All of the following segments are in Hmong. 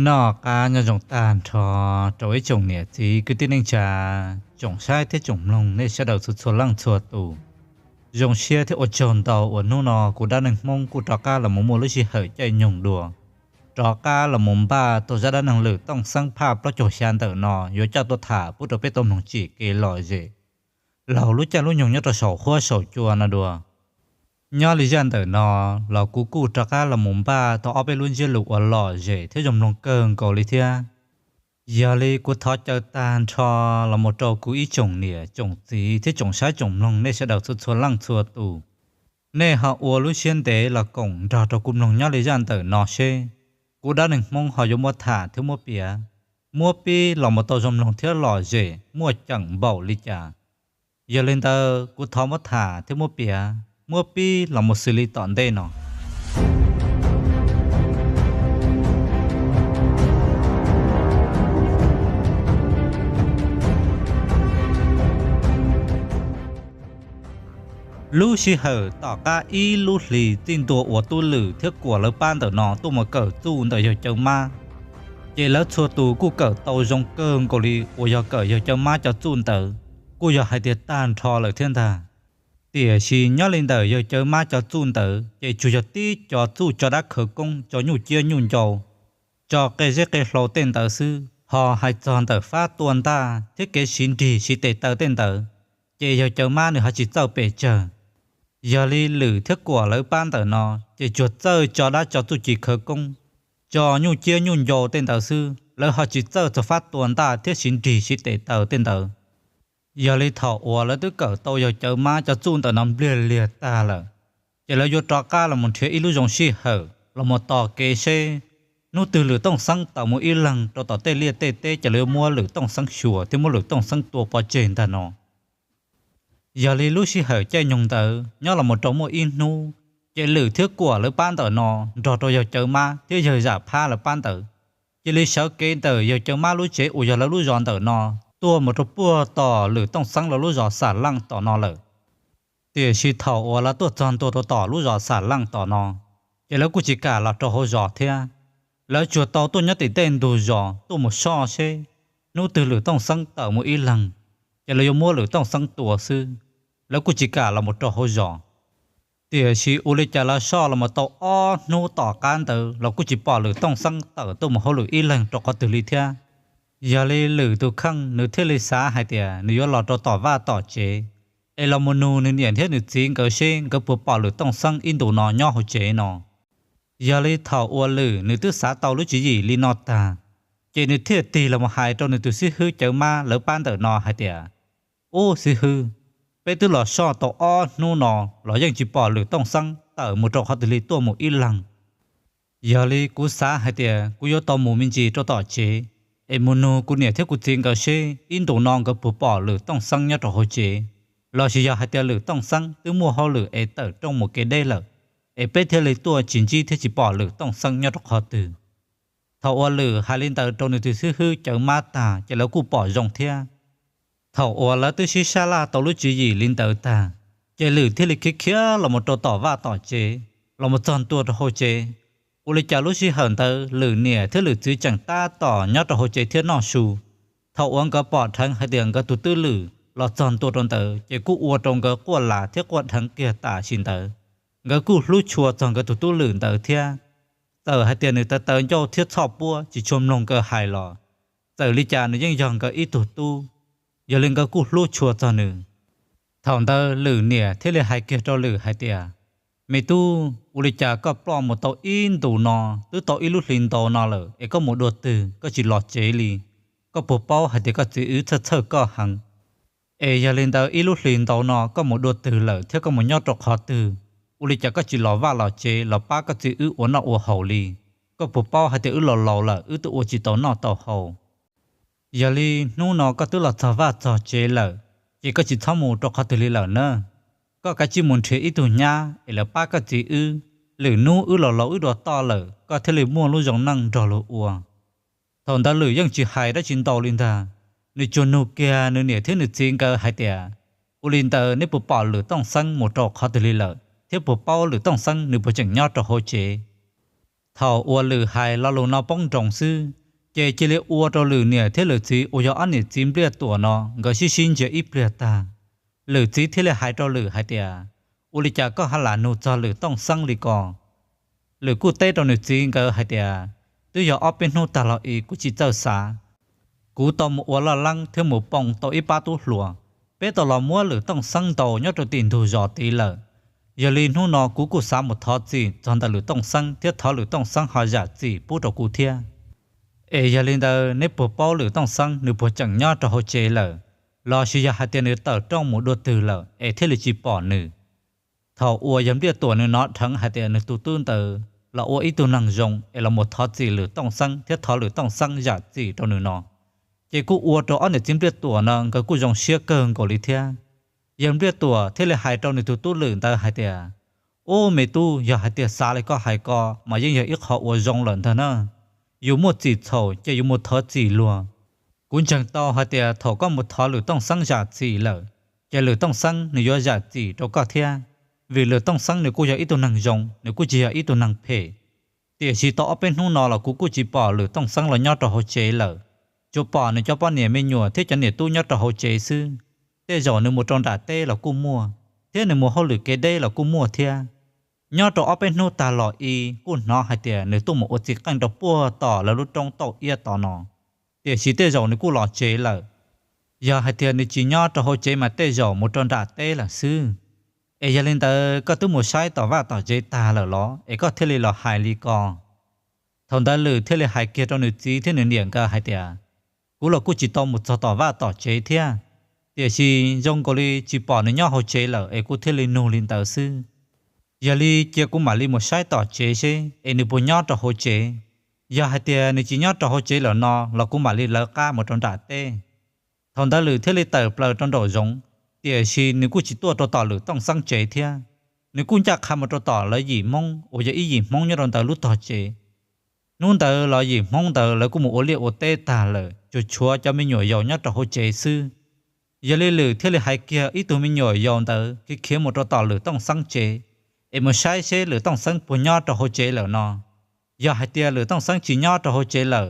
Noj qab nyob zoo tag nrho rau ib tsoom niam txiv kwv tij neej tsa, tsoom saib thiab tsoom mloog nej sawv daws txhua txhua leej txhua tus. Zoo siab thiab ua tsaug ntau uas hnub no kuv dab neeg Hmoob kuj rov qab los mus muaj lub sij hawm caij nyoog dua, rov qab los mus npaj tau zaj dab neeg Lwm Tooj Xeeb phaj plaub caug xya ntawm no yuav coj tuaj tham pub rau peb tau mloog tsim kev lom zem laug lub caij lub nyoog nyob rau saum huab saum cua no dua. Nyob li zaj ntawm no los kuv kuj rov qab los mus npaj tau ob peb lub ntsiab lus uas lom zem thiab zoo mloog kawg nkaus li thiab. Yog li kuv thov caw tag nrho los mus rau kuv ib tsoom niam tsoom txiv thiab tsoom saib tsoom mloog nej sawv daws txhua txhua leej txhua tus, nej ho ua lub siab ntev los koom nrog rau kuv mloog nyob li zaj ntawm no seb kuv dab neeg Hmoob ho yuav muab tham thiab muab piav, muab pib los mus tau zoo mloog thiab lom zem muaj ceem npaum li cas. Yog li ntawd kuv thov muab tham thiab muab piav, muab pib los mus xws li tom ntej no. Lub sij hawm tom qab ib lub hlis txij ntua uas tub Lwm thiab Kuam lawv pab ntawm no tuaj mus kawm txuj ntawm yawg Cawv Mab, ces lawv txhua tus kuj kawm tau zoo kawg nkaus li uas yog kawm yawg Cawv Mab cov txuj ntawd, kuj yog hais tias tag nrho lawm thiab ntag. Tiam sis nyob li ntawm yawg Cawv Mab cov txuj ntawd ces tsuas yog tib cov txuj tso dab khawv koob, tso nyuj ciab nyuj ncau, tso qe zeb qe hlau tej ntawd xwb, ho hais txog ntawm fab tua ntaj thiab kev siv nrig siv tes taw tej ntawd, ces yawg Cawv Mab nws ho tsis txawj pes tsawg. Yog li Lwm thiab Kuam lawv pab ntawm no ces tsuas txawj tso dab tso txuj ci khawv koob, tso nyuj ciab nyuj ncau tej ntawd xwb, lawv ho tsis txawj txog fab tua ntaj thiab siv nrig siv tes taw tej ntawd. Yog li thaum uas lawv twb kawm tau yawg Cawv Mab cov txuj ntawm no npliag liag tag lawm, ces lawv yuav rov qab los mus nrhiav ib lub zoo sij hawm los mus tos kev seb hnub twg Lwm Tooj Xeeb tawm mus ib leeg rau tom tej liaj tej teb, ces lawv yuav muab Lwm Tooj Xeeb xyuas thiab muab Lwm Tooj Xeeb tua pov tseg ntag no. Yog li lub sij hawm caij nyoog ntawd nyob los mus rau muaj ib hnub, ces Lwm thiab Kuam lawv pab ntawm no nrog rau yawg Cawv Mab thiab yawg Zam Phab lawv pab ntawd cia li sawv kev ntawm yawg Cawv Mab lub tsev uas yog lawv lub zos ntawm no tuaj mus rau puag tom Lwm Tooj Xeeb lawv lub zos Xam Leej tom no lawm. Tiam sis thaum uas lawv tuaj txog ntua rau tom lub zos Xam Leej tom no, ces lawv kuj tsis kam los rau hauv zos thiab. Lawv tsuas tau tuaj nyob tim tej ntug zos tuaj mus soj seb hnub twg Lwm Tooj Xeeb tawm mus ib leeg, ces lawv yuav muab Lwm Tooj Xeeb tua xwb, lawv kuj tsis kam los mus rau hauv zos. Tiam sis ua li cas lawv soj los mus tau ob hnub tom qab ntawd los kuj tsis pom Lwm Tooj Xeeb tawm tuaj mus hauj lwm ib leeg rau qhov twg li thiab. Yog li Lwm tus kheej nws thiaj li xav hais tias nws yuav los rau tom vaj tom tsev, es los mus nug nws niam thiab nws txiv nkawd seb nkawd puas pom Lwm Tooj Xeeb ib ntus no nyob hauv tsev no. Yog li thaum uas Lwm nws twb xav tau lub tswv yim li no tag, ces nws thiaj tig los mus hais rau nws tus xib hwb Cawv Mab lawv pab ntawm no hais tias, Ub xib hwb, peb twb los soj tau ob hnub no los yeej tsis pom Lwm Tooj Xeeb tawm mus rau qhov twg li tuaj mus ib leeg. Yog li kuv xav hais tias kuv yuav tau mus me ntsis rau tom tsev, es mus nug kuv niam thiab kuv txiv nkawd seb ib ntus no nkawd puas pom Lwm Tooj Xeeb nyob rau hauv tsev, los sis yog hais tias Lwm Tooj Xeeb twb muaj hauj lwm es tawm rooj mus kev deb lawm, es peb thiaj li tuaj tsis ntsib thiab tsis pom Lwm Tooj Xeeb nyob rau qhov twg. Thaum uas Lwm hais li ntawd rau nws tus xib hwb Cawv Mab tag ces lawv kuj pom zoo thiab. Thaum uas lawv twb sib sab laj tau lub tswv yim li ntawd tag, ces Lwm thiaj li khiav khiav los mus rau tom vaj tom tsev, los mus txog ntua rau hauv tsev. Ua li cas lub sij hawm ntawd Lwm niam thiab Lwm txiv tseem tab tom nyob rau hauv tsev thiab noj su. Thaum uas nkawd pom dheev hais tias nkawd tus twj Lwm los txog ntua rau ntawd ces kuj ua rau nkawd quaj las thiab quaj dheev kiag tam sim ntawd. Nkawd kuj hlub tshua txog nkawd tus tub Lwm ntawd thiab. Txawm hais tias nws tawv tawv ncauj thiab txhoj puab tsis tshua mloog nkawd hais los, txawm li cas nws yeej yog nkawd ib tug tub, yog li nkawd kuj hlub tshua txog nws. Thaum ntawd Lwm niam thiaj li hais kiag rau Lwm hais tias, Me tub, ua li cas koj ploj mus tau ib ntus no, twb tau ib lub hli ntau no lawm es koj mus dua twg koj tsis los tsev li? Koj puas paub hais tias koj txiv wb txhawj txhawj koj heev? Es yog li ntawd ib lub hli ntau no koj mus dua twg lawm thiab koj mus nyob rau qhov twg? Ua li cas koj tsis los vaj los tsev los pab koj txiv wb ua noj ua haus li? Koj puas paub hais tias wb laus laus lawm wb twb ua tsis tau noj tau haus? Yog li hnub no koj twb los txog vaj txog tsev lawm, ces koj tsis txhob mus rau qhov twg li lawm na. Koj kav tsij mus nrhiav ib tug nyab es lawv pab koj txiv wb, lwm hnub wb laus laus wb dua toj lawm koj thiaj li muaj lub zoo neej nrog luag ua. Thaum ntawd Lwm yeej tsis hais dab tsi ntau li ntag, nws tsuas nug kiag nws niam thiab nws txiv nkawd hais tias, Ua li ntawd neb puas pom Lwm Tooj Xeeb mus rau qhov twg li lawm thiab puas paub Lwm Tooj Xeeb nws puas tseem nyob rau hauv tsev? Thaum uas Lwm hais lo lus no poob nroos xwb, ces cia li ua rau Lwm niam thiab Lwm txiv uas yog ob niam txiv Npliaj Tuam no nkawd sib sib ntsia ib pliag tag. Lwm txiv thiaj li hais rau Lwm hais tias, ua li cas koj ho lam nug txog Lwm Tooj Xeeb li ko? Lwm kuj teb rau nws txiv nkawd hais tias, twb yog ob peb hnub tag los i kuv tsis txawj xav, kuv tau mus ua laj leeb thiab mus poo tau ib pab tub hluas, peb tau los muab Lwm Tooj Xeeb ntaus nyob rau tim ntug zos tid lawm. Yog li hnub no kuv kuj xav mus thov txim txog ntawm Lwm Tooj Xeeb thiab thov Lwm Tooj Xeeb ho zam txim pub rau kuv thiab. Es yog li ntawd neb puas paub Lwm Tooj Xeeb nws puas tseem nyob rau hauv tsev lawm, los sis yog hais tias nws tawm rooj mus dua twg lawm es thiaj li tsis pom nws? Thaum uas yawg Npliaj Tuam nws hnov dheev hais tias nws tus tub ntawd los ua ib tug neeg zoo es los mus thov txim Lwm Tooj Xeeb thiab thov Lwm Tooj Xeeb zam txim rau nws no, ces kuj ua rau ob niam txiv Npliaj Tuam no nkawd kuj zoo siab kawg nkaus li thiab. Yawg Npliaj Tuam thiaj li hais rau nws tus tub Lwm ntawd hais tias, ub me tub, yog hais tias xav li koj hais ko mas yeej yog ib qho uas zoo lawm ntag na. Yus muaj txim txhaum ces yus mus thov txim luag. Kuv ntseeg tau hais tias thaum koj mus thov Lwm Tooj Xeeb zam txim lawm, ces Lwm Tooj Xeeb nws yuav zam txim rau koj thiab, vim Lwm Tooj Xeeb nws kuj yog ib tug neeg zoo, nws kuj tsis yog ib tug neeg phem. Tiam sis tau ob peb hnub no los kuv kuj tsis pom Lwm Tooj Xeeb los nyob rau hauv tsev lawm, tsuas pom nws cov poj niam me nyuam thiab cov niam tub nyob rau hauv tsev xwb. Tej zaum nws mus rau nram teb los kuj muaj, thiab nws mus hauj lwm kev deb los kuj muaj thiab. Nyob rau ob peb hnub tag los i kuj hnov hais tias nws tuaj mus ua txiv qeej rau puag tom lawv lub roob tauj iab tod no, tiam sis tej zaum nws kuj los tsev lawm. Yog hais tias nws tsis nyob rau hauv tsev mas tej zaum mus rau nram teb lawm xwb. Es yog li ntawd koj twb mus saib tom vaj tom tsev tag lawm los es koj thiaj li los hais li ko? Thaum ntawd Lwm thiaj li hais kiag rau nws txiv thiab nws niam nkawd hais tias, kuv los kuj tsis tau mus txog tom vaj tom tsev thiab, tiam sis zoo nkaus li tsis pom nws nyob hauv tsev lawm es kuv thiaj li nug li ntawd xwb. Yog li cia kuv mam li mus saib tom tsev seb es nws puas nyob rau hauv tsev. Yog hais tias nws tsis nyob rau hauv tsev lawm no los kuv mam li lawv qab mus rau nram teb. Thaum ntawd Lwm thiaj li tawm plaws rau nraum zoov, tiam sis nws kuj tsis tuaj rau tom Lwm Tooj Xeeb tsev thiab. Nws kuj ncaj qha mus rau tom lawv yim Hmoob uas yog ib yim Hmoob nyob rau ntawm lub tog tsev. Hnub ntawd los yim Hmoob ntawd lawv kuj mus ua liaj ua teb tag lawm, tsuas tshuav cov me nyuam yaus nyob rau hauv tsev xwb. Yog li Lwm thiaj li hais kiag ib tug me nyuam yaus ntawd khiav khiav mus rau tom Lwm Tooj Xeeb tsev, es mus saib seb Lwm Tooj Xeeb puas nyob rau hauv tsev lawm no. Yog hais tias Lwm Tooj Xeeb tsis nyob rau hauv tsev lawm,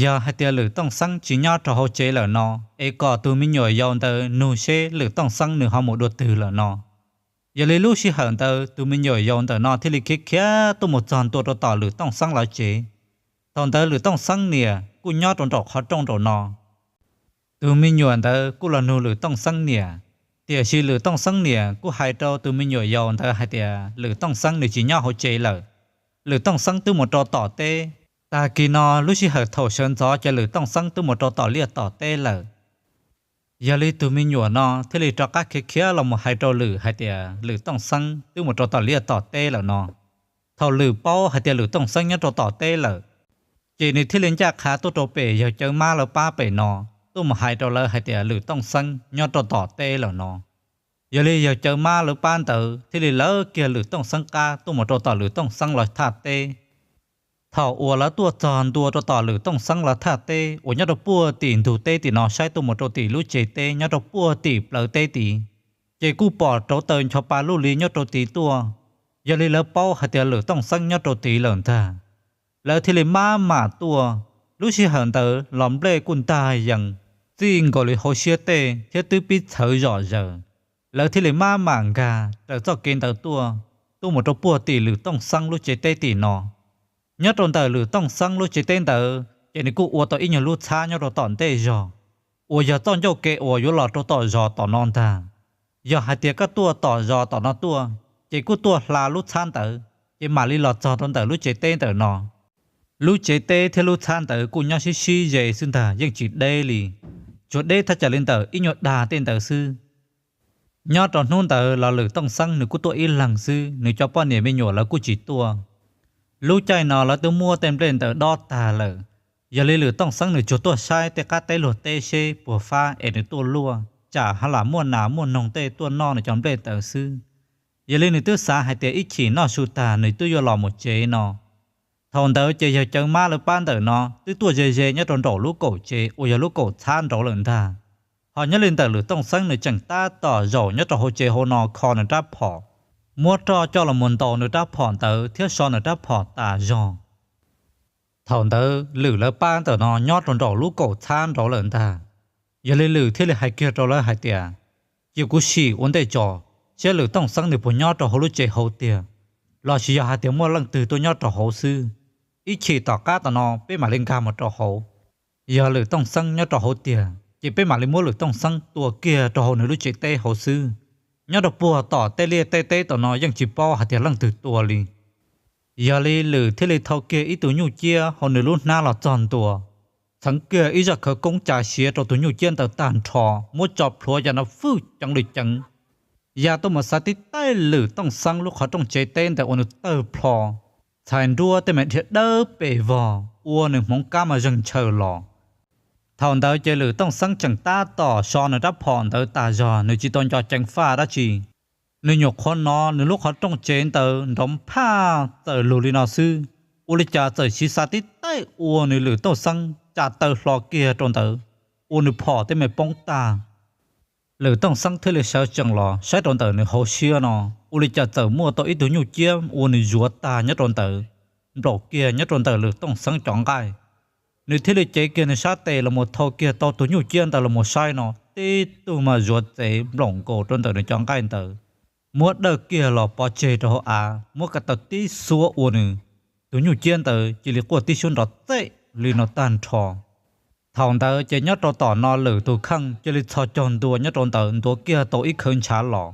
yog hais tias Lwm Tooj Xeeb tsis nyob rau hauv tsev lawm no, es kom tus me nyuam yaus ntawd nug seb Lwm Tooj Xeeb nws ho mus dua twg lawm no. Yog li lub sij hawm ntawd tus me nyuam yaus ntawm no thiaj li khiav khiav tuaj mus txog ntua rau tom Lwm Tooj Xeeb lawv tsev. Thaum ntawd Lwm Tooj Xeeb niam kuj nyob rau nraum qhov rooj nraum no. Tus me nyuam ntawd kuj los nug Lwm Tooj Xeeb niam, tiam sis Lwm Tooj Xeeb niam kuj hais rau tus me nyuam yaus ntawd hais tias Lwm Tooj Xeeb nws tsis nyob hauv tsev lawm, Lwm Tooj Xeeb twb mus rau tom teb. Tag kis no lub sij hawm thaum sawv ntxov ces Lwm Tooj Xeeb twb mus rau tom liaj tom teb lawm. Yog li tus me nyuam no thiaj li rov qab khiav khiav los mus hais rau Lwm hais tias Lwm Tooj Xeeb twb mus rau tom liaj tom teb lawm no. Thaum Lwm paub hais tias Lwm Tooj Xeeb nyob rau tom teb lawm, ces nws thiaj li ncaj qha tuaj rau pem yawg Cawv Mab lawv pab pem no, tuaj mus hais rau lawv hais tias Lwm Tooj Xeeb nyob rau tom teb lawm no. Yog li yawg Cawv Mab lawv pab ntawd thiaj li lawv kiag Lwm Tooj Xeeb qab tuaj mus rau tom Lwm Tooj Xeeb lawv thaj teb. Thaum uas lawv tuaj txog ntua rau tom Lwm Tooj Xeeb lawv thaj teb uas nyob rau puag tim ntug teb tim no saib tuaj mus rau tim lub tsev teb nyob rau puag tim plawv teb tid, ces kuj pom rauv taws ncho pa luj li nyob rau tid tuaj. Yog li lawv paub hais tias Lwm Tooj Xeeb nyob rau tid lawm ntag, lawv thiaj li maj mam tuaj. Lub sij hawm ntawd los nplej kuj ntag yees, txij nkaus li hauv siab tej thiab twb pib txhawv zom zaws. Lawv thiaj li maj mam nkag raws txoj kev ntawd tuaj, tuaj mus rau puag tim Lwm Tooj Xeeb lub tsev teb tim no. Nyob rau ntawm Lwm Tooj Xeeb lub tsev teb ntawd ces nws kuj ua tau ib nyuag lub txhab nyob rau tom ntej zog, uas yog txoj ncauj kev uas yuav los rau tom zos tom no ntag. Yog hais tias koj tuaj tom zos tom no tuaj, ces kuj tuaj hla lub txhab ntawd, ces mam li los txog rau ntawm lub tsev teb ntawm no. Lub tsev teb thiab lub txhab ntawd kuj nyob sib sib ze xwb ntag, yeej tsis deb li, tsuas deb thaj tsam li ntawm ib nyuag dag tej ntawd xwb. Nyob rau hnub ntawd los Lwm Tooj Xeeb nws kuj tuaj ib leeg xwb, nws cov poj niam me nyuam lawv kuj tsis tuaj. Lub caij no lawv twb muab tej nplej ntawd dob tag lawm, yog li Lwm Tooj Xeeb nws tsuas tuaj saib tej qab teb luag teb seb puas fab es nws tuaj luaj, tsam ho lam muaj nas muaj noog tej tuaj noj nws cov nplej ntawd xwb. Yog li nws twb xav hais tias ib chim noj su tag nws twb yuav los mus tsev no. Thaum ntawd ces yawg Cawv Mab lawv pab ntawm no twb tuaj ze ze nyob rau nraum lub kaum tsev uas yog lub kaum txhab nraud lawm ntag. Ho nyob li ntawm Lwm Tooj Xeeb nws tseem tab tom zaum nyob rau hauv tsev hauv no kho nws rab phom. muab roj coj los mus ntaus nws rab phom ntawd thiab so nws rab phom tas zog. Thaum ntawd Lwm lawv pab ntawm no nyob rau nraum lub kaum txhab nraud lawm ntag. Yog li Lwm thiaj li hais kiag rau lawv hais tias, cia kuv sim ua ntej tso, saib Lwm Tooj Xeeb nws puas nyob rau hauv lub tsev hauv tiag, los sis yog hais tias muaj leej twg tuaj nyob rau hauv xwb. Ib chim tom qab tom no peb mam li nkag mus rau hauv. Yog Lwm Tooj Xeeb nyob rau hauv tiag ces peb mam li muab Lwm Tooj Xeeb tua kiag rau hauv nws lub tsev teb hauv xwb. Nyob rau puag tom tej liaj tej teb tom no yeej tsis paub hais tias leej twg tua li. Yog li Lwm thiaj li thau kiag ib tug nyuj ciab hauv nws lub hnab los txog ntua, txheev kiag ib zaj khawv koob tsa siav rau tus nyuj ciab ntawd tag nrho, muab tso plhuav ya no fwj ceev li ceev, ya tuaj mus xav tib taij Lwm Tooj Xeeb lub qhov rooj tsev teb ntawd ua nws tawg plho, txhais nruab tej me dhia dawb pes vog ua nws hmoov kab mas zeeg ntshaw los. Thaum ntawd ces Lwm Tooj Xeeb tseem tab tom so nws rab phom ntawd tas zog, nws tsis tau nco ceev faj dab tsi. Nws nyuam qhuav hnov nws lub qhov rooj tsev ntawd nrov phaj txawm lug li no xwb, ua li cas txawm siv xav tib taij ua nws Lwm Tooj Xeeb tsa taw hlo kiag rau ntawd, ua nws phom tej me poob tag. Lwm Tooj Xeeb thiaj li sawv tsees los saib rau ntawm nws hauv siab no, ua li cas txawm muaj tau ib tug nyuj ciab ua nws zuav tag nyob rau ntawd, nplaum kiag nyob rau ntawm Lwm Tooj Xeeb cov nqaij. Nws thiaj li cev kiag nws sab tes los mus thau kiag tau tus nyuj ciab ntawd los mus saib no, tib tug mas zuav txev nplaum nkaus rau ntawm nws cov nqaij ntawd, muab dawj kiag los pov tseg rau hauv av, muab ko taw tib xuab ua nws tus nyuj ciab ntawd cia li quaj tib suab nrov txej li no tag nrho. Thaum ntawd ces nyob rau tom no Lwm tus kheej cia li txhos caug ntua nyob rau ntawd ntuav kiag tau ib khawv ntshav los,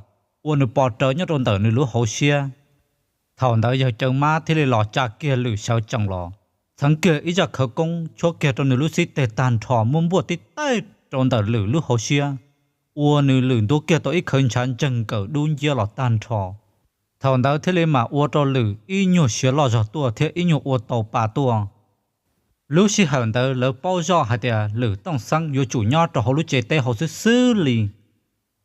ua nws pos rawv nyob rau ntawm nws lub hauv siab. Thaum ntawd yawg Cawv Mab thiaj li los tsa kiag Lwm sawv tsees los, txheev kiag ib zaj khawv koob tshuab kiag rau nws lub xib teg tag nrho, muab npuaj tib taij rau ntawm Lwm lub hauv siab, ua nws Lwm ntuav kiag tau ib khawv ntshav ntseeg nkaws dub nciab los tag nrho. Thaum ntawd thiaj li mam ua rau Lwm ib nyuag siav loj zog tuaj thiab ib nyuag ua tau pa tuaj. Lub sij hawm ntawd lawv paub zoj hais tias Lwm Tooj Xeeb yuav tsum nyob rau hauv lub tsev teb hauv xwb xwb li,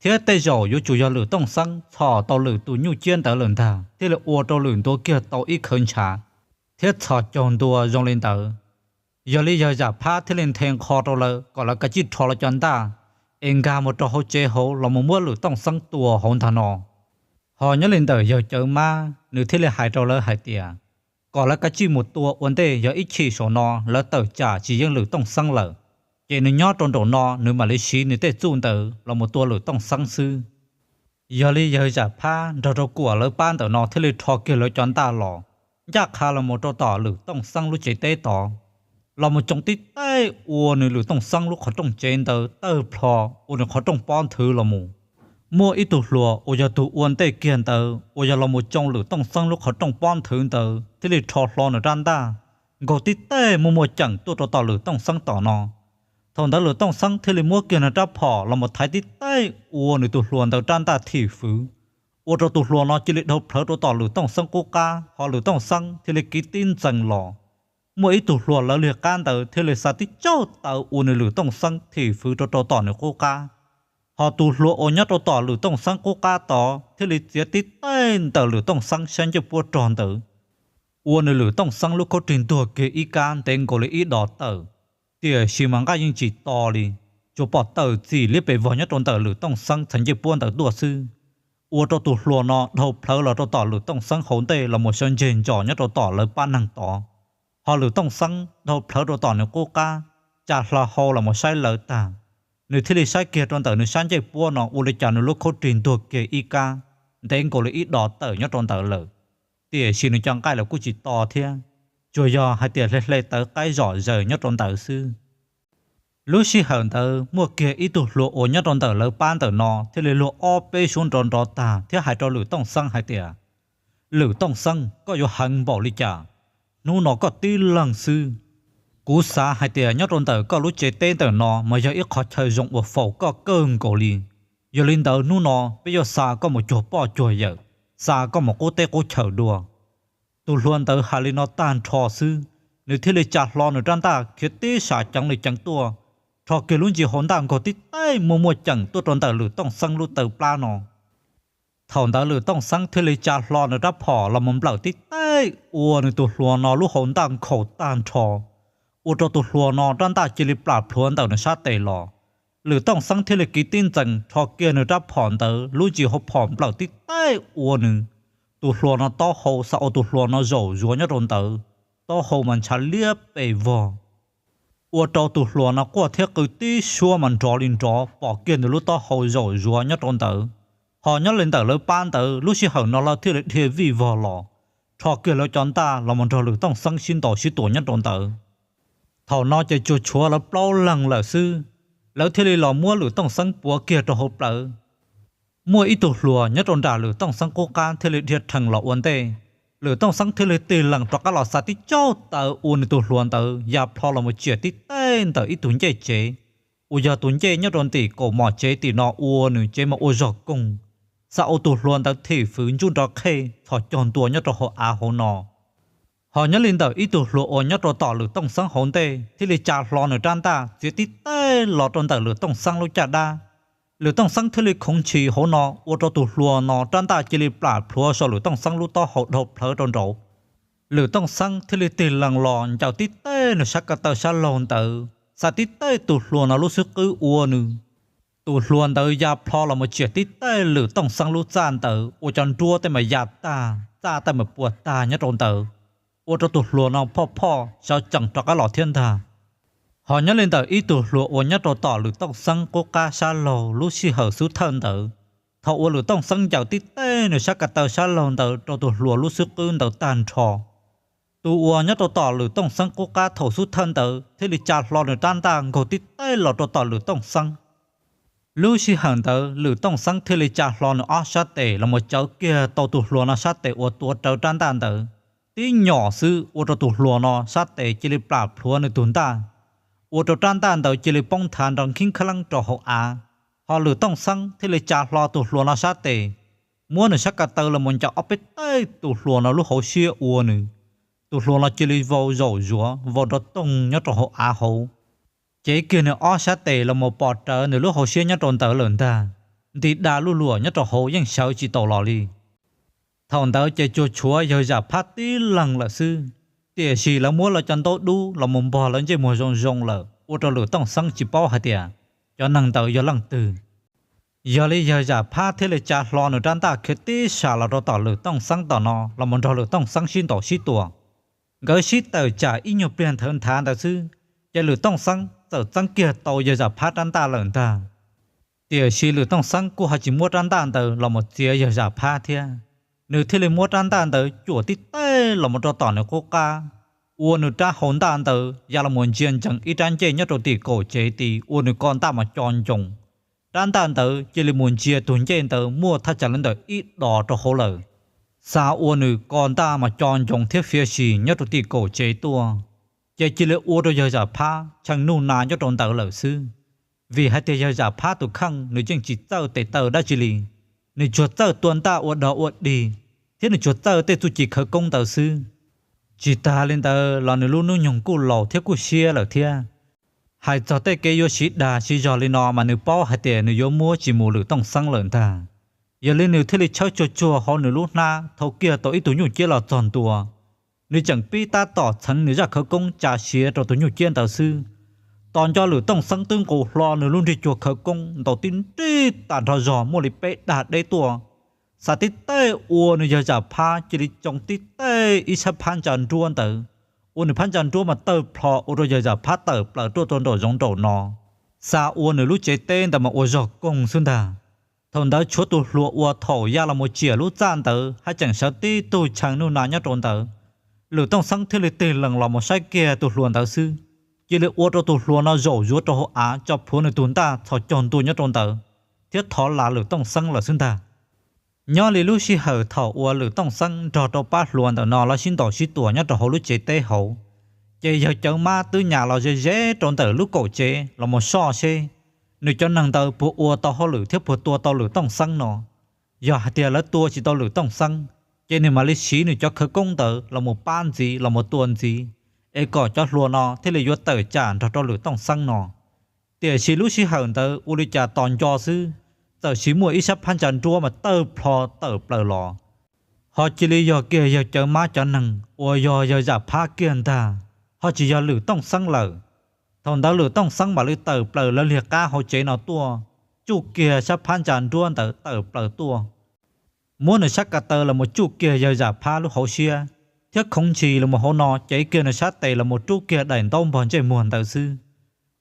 thiab tej zaum yuav tsum yog Lwm Tooj Xeeb txhom tau Lwm tus nyuj ciab ntawd lawm ntag thiaj li ua rau Lwm ntuav kiag tau ib khawv ntshav thiab txhos caug ntua zoo li ntawd. Yog li yawg Zam Phab thiaj li nthe nqho rau lawv kom lawv kav tsij rho lawv cov ntaj es nkag mus rau hauv tsev hauv los mus muab Lwm Tooj Xeeb tua hauv ntag no. Ho nyob li ntawm yawg Cawv Mab nws thiaj li hais rau lawv hais tias, kom lawv kav tsij mus tua ua ntej, yog ib chim saum no lawv tawm tsam tsis yeej Lwm Tooj Xeeb lawm, ces nws nyob rau nraum no nws mam li siv nws tej txuj ntawd los mus tua Lwm Tooj Xeeb xwb. Yog li yawg Zam Phab nrog rau Kuam lawv pab ntawm no thiaj li rho kiag lawv cov ntaj los, ncaj qha los mus rau tom Lwm Tooj Xeeb lub tsev teb tod, los mus tsoo tib taij ua nws Lwm Tooj Xeeb lub qhov rooj tsev ntawd tawg plho, ua nws qhov rooj pob nthwv los mus. Muaj ib tug hluas uas yog tus ua ntej kiag ntawd uas yog los mus tsoo Lwm Tooj Xeeb lub qhov rooj pob nthwv ntawd thiaj li rho hlo nws rab ntaj, nkaug tib taij muaj muaj ceem tuaj rau tom Lwm Tooj Xeeb tom no. Thaum ntawd Lwm Tooj Xeeb thiaj li muab kiag nws rab phom los mus thaiv tib taij ua nws tus hluas ntawd rab ntaj thim fwv, ua rau tus hluas no cia li dhau plhawv rau tom Lwm Tooj Xeeb qub qab, ho Lwm Tooj Xeeb thiaj li kiv tib ntxees los. Muaj ib tug hluas lawv li qab ntawd thiaj li xa tib tsaug taw ua nws Lwm Tooj Xeeb thim fwv rau rau tom nws qub qab. Ho tus hluas uas nyob rau tom Lwm Tooj Xeeb qub qab tod thiaj li txiav tib taij ntawm Lwm Tooj Xeeb sab ncej puab rog ntawd, ua nws Lwm Tooj Xeeb lub khaub rig ntuag kiag ib kab ntev nkaus li ib dos tawm. Tiam sis mas nqaij yeej tsis to li, tsuas pom tawm txim liab pes vog nyob rau ntawm Lwm Tooj Xeeb txhais ncej puab ntawd tuaj xwb, ua rau tus hluas no dhau plhawv los rau tom Lwm Tooj Xeeb hauv ntej los mus sawv ntseg ntsos nyob rau tom lawv pab neeg tod. Ho Lwm Tooj Xeeb dhau plhawv rau tom nws qub qab, tsa hlo hau los mus saib lawv tag, nws thiaj li saib kiag rau ntawm nws sab ncej puab no ua li cas nws lub khaub rig ntuag kiag ib kab, ntev nkaus li ib dos tawm nyob rau ntawd lawm. Tiam sis nws cov nqaij los kuj tsis to thiab, tsuas yog hais tias hle hle tawv qaib zom zaws nyob rau ntawd xwb. Lub sij hawm ntawd muaj kiag ib tug hluas uas nyob rau ntawm lawv pab ntawm no thiaj li luag ob peb suab nrov nrov tag thiab hais rau Lwm Tooj Xeeb hais tias, Lwm Tooj Xeeb, koj yuav heev npaum li cas? Hnub no koj tib leeg xwb. Kuv xav hais tias nyob rau ntawm koj lub tsev teb ntawm no mas yog ib qhov chaw zoo uas faus koj kawg nkaus li. Yog li ntawd hnub no peb yuav xa koj mus cuag poj cuag yawm, xa koj mus qub teb qub chaw dua. Tus hluas ntawd hais li no tag nrho xwb, nws thiaj li tsa hlo nws rab ntaj khiav tib sas ceev li ceev tuaj, rho kiag lub ntsis hauv ntaj nkaug tib taij muaj muaj ceem tuaj rau ntawm Lwm Tooj Xeeb lub taw plab no. Thaum ntawd Lwm Tooj Xeeb thiaj li tsa hlo nws rab phom los mus nplawm tib taij ua nws tus hluas no lub hauv ntaj nkhaus tag nrho, ua rau tus hluas no rab ntaj cia li plam plhuav ntawm nws sab tes los. Lwm Tooj Xeeb thiaj li kiv tib ntxees rho kiag nws rab phom ntawd lub ntsis hauv phom nplawm tib taij ua nws tus hluas no taub hau, xav ua tus hluas no zaum zuav nyob rau ntawd, taub hau mas ntshav liab pes vog. Ua rau tus hluas no quaj thiab qw tib suab mas nrov li nrov pom kiag nws lub taub hau zaum zuav nyob rau ntawd. Ho nyob li ntawm lawv pab ntawd lub sij hawm no lawv thiaj li dhia vij vog los, rho kiag lawv cov ntaj los mus nrog Lwm Tooj Xeeb sib ntaus sib tua nyob rau ntawd. Thaum no ces tsuas tshuav lawv plaub leeg lawm xwb, lawv thiaj li los muab Lwm Tooj Xeeb puav kiag rau hauv plawv. Muaj ib tug hluas nyob rau nram Lwm Tooj Xeeb qub qab thiaj li dhia rhees los ua ntej. Lwm Tooj Xeeb thiaj li tig lees rov qab los xa tib tsaug taw ua nws tus hluas ntawd ya plho los mus tsiam tib teg ntawm ib tug ncej tsev, uas yog tus ncej nyob rau ntim kaum mom tsev tim no ua nws tsev mas ua zog koog, xa ua tus hluas ntawd thim fwv ntsuj nrov qhej txhos caug ntua nyob rau hauv av hauv no. Ho nyob li ntawm ib tug hluas uas nyob rau tom Lwm Tooj Xeeb hauv ntej thiaj li tsa hlo nws rab ntaj txiav tib teg los rau ntawm Lwm Tooj Xeeb lub caj dab. Lwm Tooj Xeeb thiaj li khoov ntshis hauv no, ua rau tus hluas no rab ntaj cia li plam plhuav saum Lwm Tooj Xeeb lub taub hau dhau plhawv rau nraud. Lwm Tooj Xeeb thiaj li tig lees los ncaws tib teg nws sab ko taw sab laug ntawd, xa tib teg tus hluas no lub xub qwb ua nws. Tus hluas ntawd ya plho los mus tsiam tib teg Lwm Tooj Xeeb lub txaj ntawd, ua cov nruab tej mas ya tag, txaj tej mas puas tag nyob rau ntawd, ua rau tus hluas no phoj phoj sawv tsees rov qab los thiab ntag. Ho nyob li ntawm ib tug hluas uas nyob rau tom Lwm Tooj Xeeb qub qab sab laug lub sij hawm xub thawj ntawd, thaum uas Lwm Tooj Xeeb ncaws tib teg nws sab ko taw sab laug ntawd rau tus hluas lub xub qwb ntawd tag nrho, tus uas nyob rau tom Lwm Tooj Xeeb qub qab thaum xub thawj ntawd thiaj li tsa hlo nws rab ntaj nkaug tib teg los rau tom Lwm Tooj Xeeb. Lub sij hawm ntawd Lwm Tooj Xeeb thiaj li tsa hlo nws ob sab tes los mus cawv kiag tau tus hluas no sab tes uas tuav rawv rab ntaj ntawd. Tib nyom xwb ua rau tus hluas no sab tes cia li plam plhuav nws tus ntaj, ua rau rab ntaj ntawd cia li poob nthav nrov nkheeb kha leeb rau hauv av. Ho Lwm Tooj Xeeb thiaj li tsa hlo tus hluas no sab tes, muab nws sab ko taw los mus ncaws ob peb teg tus hluas no lub hauv siab ua nws, tus hluas no cia li vau zaum zuav vau nrov toog nyob rau hauv av hauv. Cev kiag nws ob sab tes los mus pos rawv nws lub hauv siab nyob rau ntawd lawm ntag, nti da luj luam nyob rau hauv yeej sawv tsis taus los li. Thaum ntawd ces tsuas tshuav yawg Zam Phab tib leeg lawm xwb, tiam sis lawv muab lawv cov ntaub dub los mus npog lawv ntsej muag zoo zoo lawm, ua rau Lwm Tooj Xeeb tsis paub hais tias cov neeg ntawd yog leej twg. Yog li yawg Zam Phab thiaj li tsa hlo nws rab ntaj khiav tib sas los rau tom Lwm Tooj Xeeb tom no los mus nrog Lwm Tooj Xeeb sib ntaus sib tua. Nkawd sib tawm tsam ib nyuag pliag nthawv nthav ntawd xwb, ces Lwm Tooj Xeeb txawm txeeb kiag tau yawg Zam Phab rab ntaj lawm ntag. Tiam sis Lwm Tooj Xeeb kuj ho tsis muab rab ntaj ntawd los mus txiav yawg Zam Phab thiab, nws thiaj li muab rab ntaj ntawd cuam tib teg los mus rau tom nws qub qab, ua nws rab hau ntaj ntawd ya los mus ntsia ntsees ib rab ncej nyob rau tim kaum tsev tid ua nws ko ntaj mas co ncoos. Rab ntaj ntawd cia li mus ntsia tus ncej ntawd muaj thaj tsam li ntawm ib dos rau hauv lawm, xa ua nws ko ntaj mas co ncoos thiab fiav sim nyob rau tim kaum tsev tuaj. Ces cia li ua rau yawg Zam Phab tshee nuj na nyob rau ntawd lawm xwb, vim hais tias yawg Zam Phab tus kheej nws yeej tsis txawj tes taw dab tsi li, nws tsuas txawj tua ntaj ua dog ua dig, thiab nws tsuas txawj tej txuj ci khawv koob ntawd xwb. Tsis tas li ntawd los nws lub hnub nyoog kuj laus thiab kuj siab lawm thiab. Hais txog tej kev yuav siv dag siv zog li no mas nws paub hais tias nws yuav muab tsis mus Lwm Tooj Xeeb lawm ntag. Yog li nws thiaj li tshawb tsuag tsuag hauv nws lub hnab thau kiag tau ib tug nyuj ciab los txog ntua. Nws tseem pib tab tom txheev nws zaj khawv koob tsa siav rau tus nyuj ciab ntawd xwb, tos nco Lwm Tooj Xeeb twb nqus hlo nws lub nrig cuag khawv koob ntaus tib nrig tas nrho zog muaj li peb dag deb tuaj, xa tib teg ua nws yawg Zam Phab cia li tsoo tib teg ib sab phab ntsa nruab ntawd, ua nws phab ntsa nruab mas tawg plho ua rau yawg Zam Phab tawm plaws tuaj rau nraum zoov nraum no, xa ua nws lub tsev teb ntawd mas ua zog koog xwb ntag. Thaum ntawd tshuav tus hluas uas thaum ya los mus tsiam lub txaj ntawd haj tseem sawv tib tug tshee nuj na nyob rau ntawd. Lwm Tooj Xeeb thiaj li tig lees los mus saib kiag tus hluas ntawd xwb, cia li ua rau tus hluas no zaum zuav rau hauv av tso plhuav nws tus ntaj txhos caug ntua nyob rau ntawd, thiab thov las Lwm Tooj Xeeb lawm xwb ntag. Nyob li lub sij hawm thaum uas Lwm Tooj Xeeb nrog rau pab hluas ntawm no lawv sib ntaus sib tua nyob rau hauv lub tsev teb hauv, ces yawg Cawv Mab twb nyas los ze ze rau ntawm lub kaum tsev los mus soj seb nws cov neeg ntawd puas ua tau hauj lwm thiab puas tua tau Lwm Tooj Xeeb no. Yog hais tias lawv tua tsis tau Lwm Tooj Xeeb, ces nws mam li siv nws cov khawv koob ntawd los mus pab ntxiv los mus tua ntxiv, es kom cov hluas no thiaj li yuav tawm tsam nrog rau Lwm Tooj Xeeb no. Tiam sis lub sij hawm ntawd ua li cas tos nco xwb, txawm sis muaj ib sab phab ntsa nruab mas tawg plho tawm plaws los, ho cia li yog kiag yawg Cawv Mab cov neeg uas yog yawg Zam Phab kiag ntag, ho tsis yog Lwm Tooj Xeeb lawm. Thaum ntawd Lwm Tooj Xeeb mam li tawm plaws lawv liag qab hauv tsev no tuaj, tsuj kiag sab phab ntsa nruab ntawd tawm plaws tuaj. muab nws sab ka taw los mus tsuj kiag yawg Zam Phab lub hauv siab, thiab khoov ntshis los mus hauv no cev kiag nws sab tes los mus rub kiag daim ntaub npog ntsej muag ntawd xwb.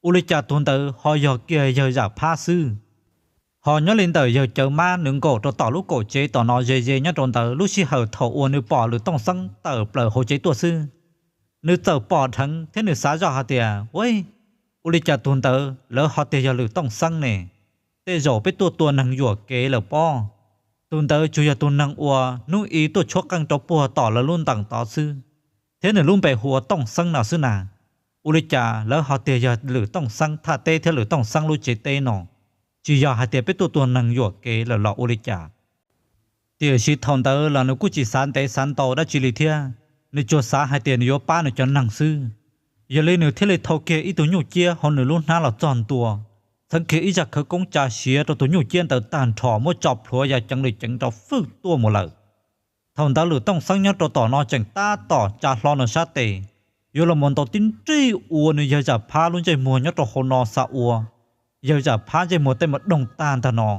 Ua li cas tus ntawd ho yog kiag yawg Zam Phab xwb. Ho nyob li ntawm yawg Cawv Mab nws nkaum rau tom lub kaum tsev tom no ze ze nyob rau ntawd, lub sij hawm thaum uas nws pom Lwm Tooj Xeeb tawm plaws hauv tsev tuaj xwb, nws txawm pom dheev thiab nws xav zoj hais tias, Ua, ua li cas tus ntawd lawv ho tias yog Lwm Tooj Xeeb ne? Tej zaum peb tuaj tua neeg yuam kev lawm pob. Tus ntawd tsuas yog tus neeg uas hnub i tuaj tshuab qeej rau puag tom lawv lub ntees tod xwb, thiab nws lub npe hu ua Tooj Xeeb no xwb na. Ua li cas lawv ho tias yog Lwm Tooj Xeeb thaj teb thiab Lwm Tooj Xeeb lub tsev teb no? Tsis yog hais tias peb tuaj tua neeg yuam kev lawm los ua li cas? Tiam sis thaum ntawd los nws kuj tsis xav ntev xav ntau dab tsi li thiab, nws tsuas xav hais tias nws yuav pab nws cov neeg xwb. Yog li nws thiaj li thau kiag ib tug nyuj ciab hauv nws lub hnab los txog ntua, txheev kiag ib zaj khawv koob tsa siav rau tus nyuj ciab ntawd tag nrho, muab tso plhuav ya ceev li ceev rau fwj tuaj mus lawm. Thaum ntawd Lwm Tooj Xeeb nyob rau tom no tseem tab tom tsa hlo nws sab tes, yuav los mus ntaus tib nrig ua nws yawg Zam Phab lub ntsej muag nyob rau hauv no xav ua yawg Zam Phab ntsej muag tej mus doog tag ntag no.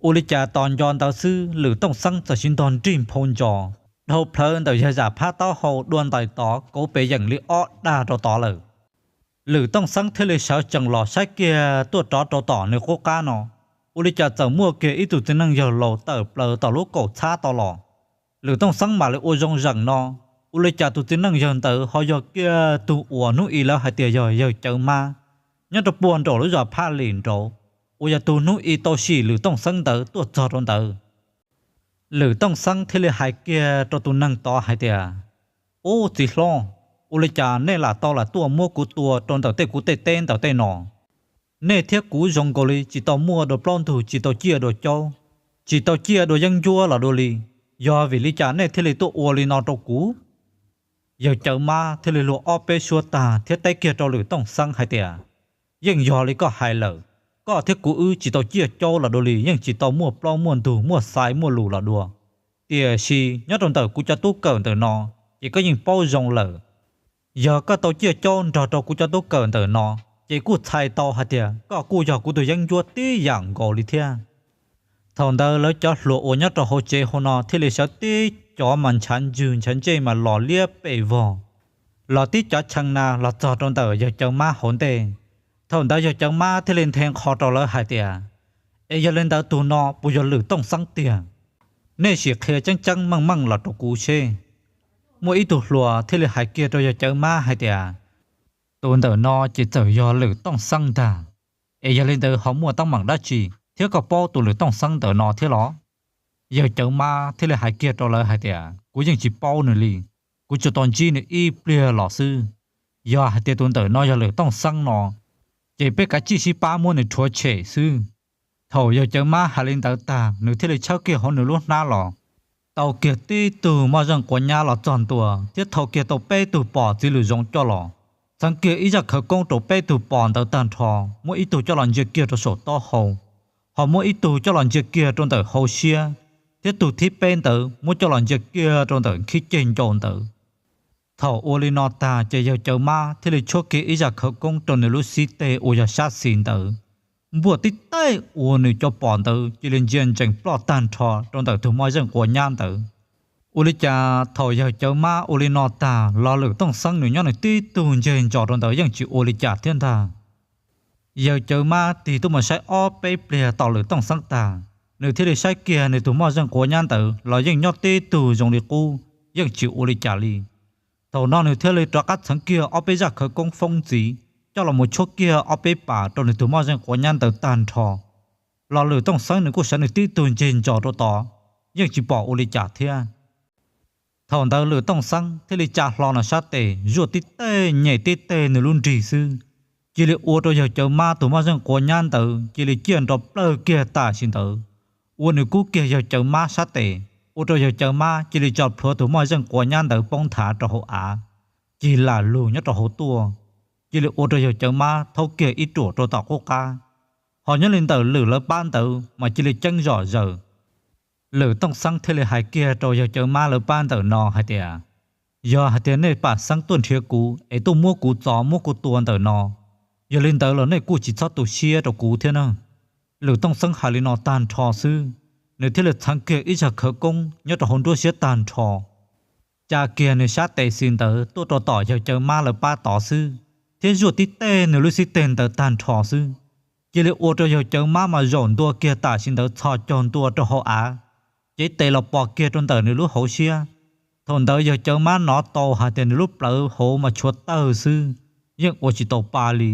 Ua li cas tos nco ntawd xwb Lwm Tooj Xeeb txawm siv ntog nrig nphau ntsos, dhau plhawv ntawm yawg Zam Phab taub hau dua ntais tod kauv pes yeem li ob dag rau tod lawm. Lwm Tooj Xeeb thiaj li sawv tsees los saib kiag tuaj rov rau tom nws qub qab no, ua li cas txawm muaj kiag ib tug txiv neej yawg laus tawm plaws tom lub kaum txhab tod los. Lwm Tooj Xeeb mam li ua zoo zeem no, ua li cas tus txiv neej yawg ntawd ho yog kiag tug uas hnub i lawv hais tias yog yawg Cawv Mab, nyob rau puag nraum lub zos Phaj Lim nraud, uas yog tus hnub i tau sim Lwm Tooj Xeeb ntawd tuaj txog rau ntawd. Lwm Tooj Xeeb thiaj li hais kiag rau tus neeg tod hais tias, Ub, txiv hlob, ua li cas nej lam tau lam tuaj muab kuv tua rau ntawm tej kuv tej teb ntawm tej no? Nej thiab kuv zoo nkaus li tsis tau muaj dua plaub ntug, tsis tau ciaj dua caub, tsis tau ciaj dua yeeb ncuab los dua li, yog vim li cas nej thiaj li tuaj ua li no rau kuv? Yawg Cawv Mab thiaj li luag ob peb suab tag thiab teb kiag rau Lwm Tooj Xeeb hais tias, Yeej yog li koj hais lawm, koj thiab kuv wb tsis tau ciaj caub los dua li, yeej tsis tau muaj plaub muaj ntug, muaj xaiv muaj lus los dua. Tiam sis nyob rau ntawm kuv cov tub kawm ntawm no, ces koj yeej paub zoo lawm. Yog koj tau ciaj caub nrog rau kuv cov tub kawm ntawm no, ces kuj txhais tau hais tias koj kuj yog kuv tus yeeb ncuab tib yam nkaus li thiab. Thaum ntawd lawv cov hluas uas nyob rau hauv tsev hauv no thiaj li sawv tib cov mas ntshav ntswg ntshav ntsej mas los liab pes vog, los tib cov tshee na los txog rau ntawm yawg Cawv Mab hauv ntej. Thaum ntawd yawg Cawv Mab thiaj li nthe nqho rau lawv hais tias, Es yog li ntawd tus no puas yog Lwm Tooj Xeeb tiag? Nej sim qhia tseeb tseeb meej meej los rau kuv seb. Muaj ib tug hluas thiaj li hais kiag rau yawg Cawv Mab hais tias, Tus ntawm no ces txawm yog Lwm Tooj Xeeb ntag. Es yog li ntawd ho muaj teeb meem dab tsi thiab koj paub tus Lwm Tooj Xeeb ntawm no thiab los? Yawg Cawv Mab thiaj li hais kiag rau lawv hais tias, Kuv yeej tsis paub nws li, kuv tsuas tau ntsib nws ib pliag los xwb. Yog hais tias tus ntawm no yog Lwm Tooj Xeeb no, ces peb kav tsij sib pab muab nws rhuav tshem xwb. Thaum yawg Cawv Mab hais li ntawd tag, nws thiaj li tshawb kiag hauv nws lub hnab los, tau kiag tib tug moj zeej quav nyab los txog ntua thiab thau kiag tau peb tug pos txiv lws zoov coj los, txheev kiag ib zaj khawv koob rau peb tug pos ntawd tag nrho, muab ib tug coj los ntsia kiag rau saum taub hau, ho muab ib tug coj los ntsia kiag rau ntawm hauv siab, thiab tug thib peb ntawd muab coj los ntsia kiag rau ntawm nkhib ceg ncau ntawd. Thaum ua li no tag ces yawg Cawv Mab thiaj li tshuab kiag ib zaj khawv koob rau nws lub xib teg uas yog sab xis ntawd, npuaj tib teg ua nws cov pos ntawd cia li ntsia ntsees ploj tag nrho rau ntawm tus moj zeej quav nyab ntawd. Ua li cas thaum yawg Cawv Mab ua li no tag los Lwm Tooj Xeeb nws nyob nws tib tug ntseg ntsos rau ntawd yeej tsis ua li cas thiab ntag. Yawg Cawv Mab tig tuaj mus saib ob peb pliag tom Lwm Tooj Xeeb tag, nws thiaj li saib kiag nws tus moj zeej quav nyab ntawd los yeej nyob tib tug zoo li qub, yeej tsis ua li cas li. Thaum no nws thiaj li rov qab txheev kiag ob peb zaj khawv koob foob ntxiv coj los mus tshuab kiag ob peb pas rau nws tus moj zeej quav nyab ntawd tag nrho, los Lwm Tooj Xeeb nws kuj sawv nws tib tug ntseg ntsos rau tod, yeej tsis pom ua li cas thiab. Thaum ntawd Lwm Tooj Xeeb thiaj li tsa hlo nws sab tes zuaj tib teg nyem tib teg nws lub nrig xwb, cia li ua rau yawg Cawv Mab tus moj zeej quav nyab ntawd cia li ciaj nrov plawg kiag tam sim ntawd, ua nws kub kiag yawg Cawv Mab sab tes, ua rau yawg Cawv Mab cia li tso plhuav tus moj zeej quav nyab ntawd poob nthav rau hauv av, cig lam lug nyob rau hauv tuaj, cia li ua rau yawg Cawv Mab thaub kiag ib ruam rau tom qub qab. Ho nyob li ntawm Lwm lawv pab ntawd mas cia li ceeb zom zaws. Lwm Tooj Xeeb thiaj li hais kiag rau yawg Cawv Mab lawv pab ntawm no hais tias, Yog hais tias nej pam xeeb tuaj nrhiav kuv es tuaj muab kuv txov muab kuv tua ntawm no, yog li ntawd los nej kuj tsis txhob tu siab rau kuv thiab na. Lwm Tooj Xeeb hais li no tag nrho xwb, nws thiaj li txheev kiag ib zaj khawv koob nyob rau hauv nruab siab tag nrho, tsa kiag nws sab tes xis ntawd tuaj rau tom yawg Cawv Mab lawv pab tod xwb, thiab zuaj tib teg nws lub xib teg ntawd tag nrho xwb. Cia li ua rau yawg Cawv Mab mas zaum ntua kiag tam sim ntawd txhos caug ntua rau hauv av, cev tes los pos kiag rau ntawm nws lub hauv siab. Thaum ntawd yawg Cawv Mab hnov tau hais tias nws lub plawv hauv mas tshuav tawg xwb, yeej ua tsis tau pa li,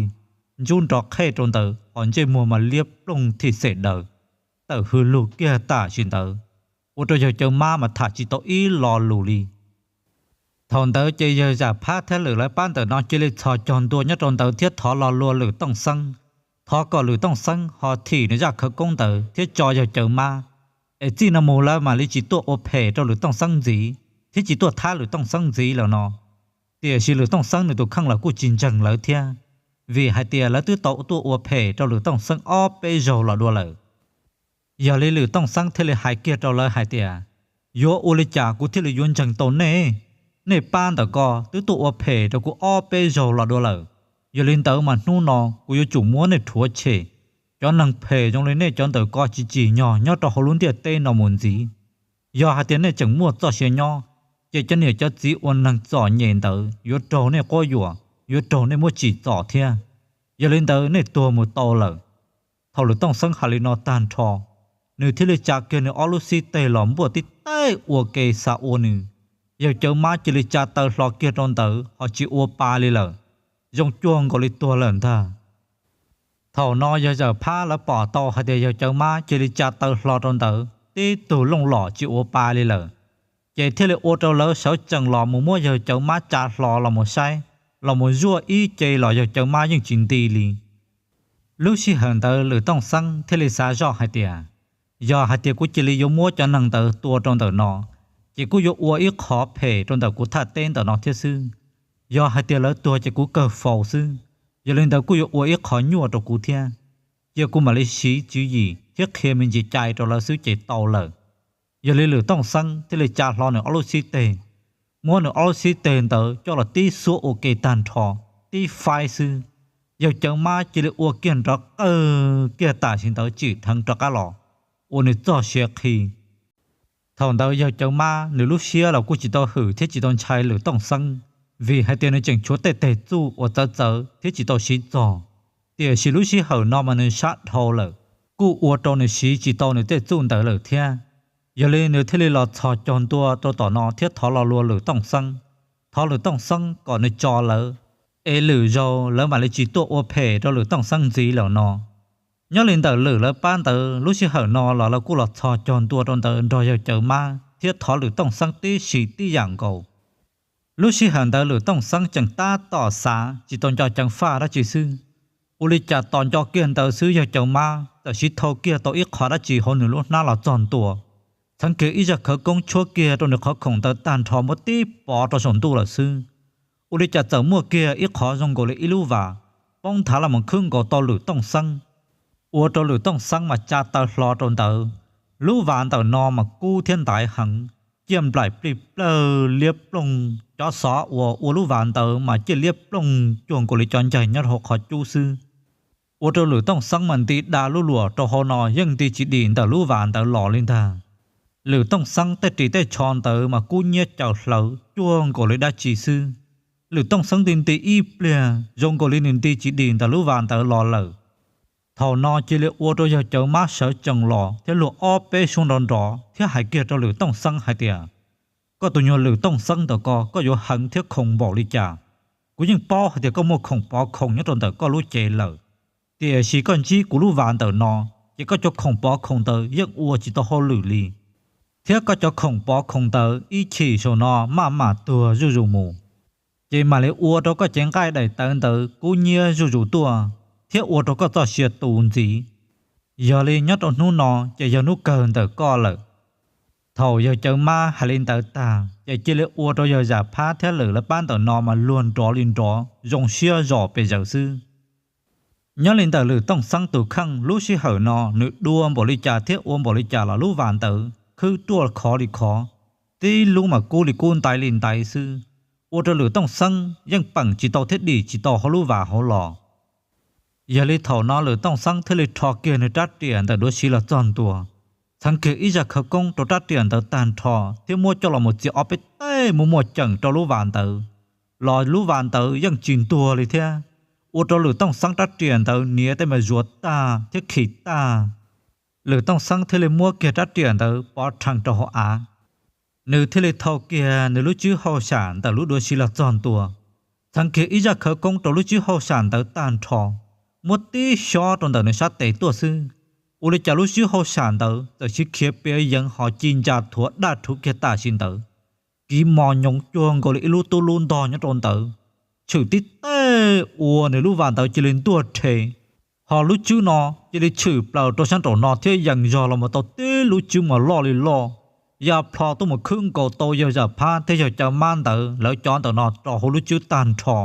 ntsub nrov qhej rau ntawd hos ntsej muag mas liab ploog thim xem daws, tawm hws lug kiag tam sim ntawd, ua rau yawg Cawv Mab mas tham tsis tau ib lo lus li. Thaum ntawd ces yawg Zam Phab thiab Lwm lawv pab ntawm no cia li txhos caug ntua nyob rau ntawd thiab thov lo lua Lwm Tooj Xeeb, thov kom Lwm Tooj Xeeb ho thim nws zaj khawv koob ntawd thiab tso yawg Cawv Mab, es txij no mus lawv mam li tsis tuaj ua phem rau Lwm Tooj Xeeb ntxiv thiab tsis tuaj thab Lwm Tooj Xeeb ntxiv lawm no. Tiam sis Lwm Tooj Xeeb nws tus kheej los kuj tsis ntseeg lawv thiab, vim hais tias lawv twb tau tuaj ua phem rau Lwm Tooj Xeeb ob peb zaug los dua lawm. Yog li Lwm Tooj Xeeb thiaj li hais kiag rau lawv hais tias, yuav ua li cas kuv thiaj li yuav ntseeg tau nej? Nej pab ntawm ko twb tuaj ua phem rau kuv ob peb zaug los dua lawm, yog li ntawd mas hnub no kuv yuav tsum muab nej rhuav tshem. Cov neeg phem zoo li nej cov ntawm ko tsis tsim nyog nyob rau hauv lub ntiaj teb no mus ntxiv. Yog hais tias nej tseem muaj txoj sia nyob, ces cov niam cov txiv uas neeg txom nyem ntawd yuav raug nej quab yuam, yuav raug nej muab tsim txom thiab. Yog li ntawd nej tuag mus tau lawm. Thaum Lwm Tooj Xeeb hais li no tag nrho, nws thiaj li tsa kiag nws ob lub xib teg los npuaj tib teg ua ke xav ua nws. Yawg Cawv Mab cia li tsa taw hlo kiag rau ntawd ho tsis ua pa li lawm, zoo cuag nkaus li tuag lawm ntag. Thaum no yawg Zam Phab lawv pom tau hais tias yawg Cawv Mab cia li tsa taw hlo rau ntawd tib tug looj lom tsis ua pa li lawm, ces thiaj li ua rau lawv sawv tsees los mus muab yawg Cawv Mab tsa hlo los mus saib, los mus zuaj ib ce los yawg Cawv Mab yeej tsis nti li. Lub sij hawm ntawd Lwm Tooj Xeeb thiaj li xav zoj hais tias, yog hais tias kuv cia li yuav muab cov neeg ntawd tua rau ntawm no, ces kuj yuav ua ib qhov phem rau ntawm kuv thaj teb ntawm no thiab xwb. Yog hais tias lawv tuag ces kuv kawg faus xwb, yog li ntawd kuj yuav ua ib qhov nyuaj rau kuv thiab. Cia kuv mam li siv tswv yim thiab qhia me ntsis cai rau lawv xwb ces tau lawm. Yog li Lwm Tooj Xeeb thiaj li tsa hlo nws ob lub xib teg, muab nws ob lub xib teg ntawd coj los tib xuab ua ke tag nrho, tib faib xwb, yawg Cawv Mab cia li ua kiag nrov qawg kiag tam sim ntawd tsim dheev rov qab los ua nws txoj sia qhi. Thaum ntawd yawg Cawv Mab nws lub siab los kuj tsis tau hwm thiab tsis tau ntshai Lwm Tooj Xeeb, vim hais tias nws tseem tshuav tej teg txuj uas txawv txawv thiab tsis tau siv txog. Tiam sis lub sij hawm no mas nws sab dhau lawm, kuj ua rau nws siv tsis tau nws tej txuj ntawd lawm thiab. Yog li nws thiaj li los txhos caug ntua rau tom no thiab thov lo lua Lwm Tooj Xeeb, thov Lwm Tooj Xeeb kom nws tso lawv, es lwm zaus lawv mam li tsis tuaj ua phem rau Lwm Tooj Xeeb ntxiv lawm no. Nyob li ntawm Lwm lawv pab ntawd lub sij hawm no los lawv kuj los txhos caug ntua rau ntawd nrog yawg Cawv Mab thiab thov Lwm Tooj Xeeb tib si tib yam nkaus. Lub sij hawm ntawd Lwm Tooj Xeeb tseem tab tom xav tsis tau nco ceev faj dab tsi xwb, ua li cas tos nco kiag ntawd xwb yawg Cawv Mab txawm siv thau kiag tau ib qho dab tsi hauv nws lub hnab los txog ntua, txheev kiag ib zaj khawv koob tshuab kiag rau nws qhov khoom ntawd tag nrho muab tib pov rau saum ntuj lawm xwb. Ua li cas txawm muaj kiag ib qho zoo nkaus li ib lub vas poob nthav los mus khwb nkaus tau Lwm Tooj Xeeb, ua rau Lwm Tooj Xeeb mas tsa taw hlo rau ntawd, lub vas ntawm no mas kub thiab ntaiv heev, ciaj nplaim plij plawg liab ploog, cov xov uas ua lub vas ntawd mas ciaj liab ploog cuag nkaus li cov ncaig nyob rau hauv qhov cub xwb. Ua rau Lwm Tooj Xeeb mas nti da lub luam rau hauv no yeej nti tsis dim ntawm lub vas ntawd los li ntag. Lwm Tooj Xeeb tej ris tej tsho ntawd mas kub nyiab caws hlawv cuag nkaus li dab tsi xwb. Lwm Tooj Xeeb nti nti ib pliag zoo nkaus li nws nti tsis dim ntawm lub vas ntawd los lawm. Thaum no cia li ua rau yawg Cawv Mab sawv tsees los thiab luag ob peb suab nrov nrov thiab hais kiag rau Lwm Tooj Xeeb hais tias, koj tus nyuag Lwm Tooj Xeeb ntawm ko, koj yuav heev thiab khoom npaum li cas? Kuv yeej paub hais tias koj muaj khoom pov khoom nyob rau ntawm koj lub cev lawm, tiam sis koj ntsib kuv lub vas ntawm no, ces koj cov khoom pov khoom ntawd yeej ua tsis tau hauj lwm li, thiab koj cov khoom pov khoom ntawd ib chim saum no maj mam tuag zuj zus mus, ces mam li ua rau koj cev nqaij daim tawv ntawd kub nyiab zuj zus tuaj, thiab ua rau koj txoj sia tu ntxiv. Yog li nyob rau hnub no ces yog hnub kawg ntawm koj lawm. Thaum yawg Cawv Mab hais li ntawd tag ces cia li ua rau yawg Zam Phab thiab Lwm lawv pab ntawm no mas luag nrov li nrov zoo siab zom pes zaws xwb. Nyob li ntawm Lwm Tooj Xeeb tus kheej lub sij hawm no nws dua npaum li cas thiab ua npaum li cas los lub vas ntawd khwb ruaj khov li khov, tib lub mas kub li kub ntaiv li ntaiv xwb, ua rau Lwm Tooj Xeeb yeej peem tsis tau thiab dim tsis tau hauv lub vas hauv los. Yog li thaum no Lwm Tooj Xeeb thiaj li rho kiag nws rab riam ntawm duav siv los txog ntua, txheev kiag ib zaj khawv koob rau rab riam ntawd tag nrho thiab muab coj los mus txiav ob peb teg muaj muaj ceem rau lub vas ntawd, los lub vas ntawd yeej tsis ntuag li thiab. Ua rau Lwm Tooj Xeeb rab riam ntawd niav tej me zuav tag thiab khi tag. Lwm Tooj Xeeb thiaj li muab kiag rab riam ntawd pov rhees rau hauv av, nws thiaj li thau kiag nws lub tswb hauj sam ntawm lub duav siv los txog ntua, txheev kiag ib zaj khawv koob rau lub tswb hauj sam ntawd tag nrho, muab tib xyob rau ntawm nws sab tes tuaj xwb. Ua li cas lub tswb hauj sam ntawd txawm siv khiav piav yeev ho ci ntsa thuav daj rhuv kiag tam sim ntawd, kiv mos nyoov cuag nkaus li ib lub tub lub ntog nyob rau ntawd, tshwm tib teg ua nws lub vas ntawd cia li ntuag rhe. Ho lub tswb no cia li tshwm plaws rau sab nraum no thiab yees zog los mus tau tib lub tswb mas loj li loj, ya plho tuaj mus khwb nkaus tau yawg Zam Phab thiab yawg Cawv Mab ntawd lawv cov ntawm no rau hauv lub tswb tag nrho.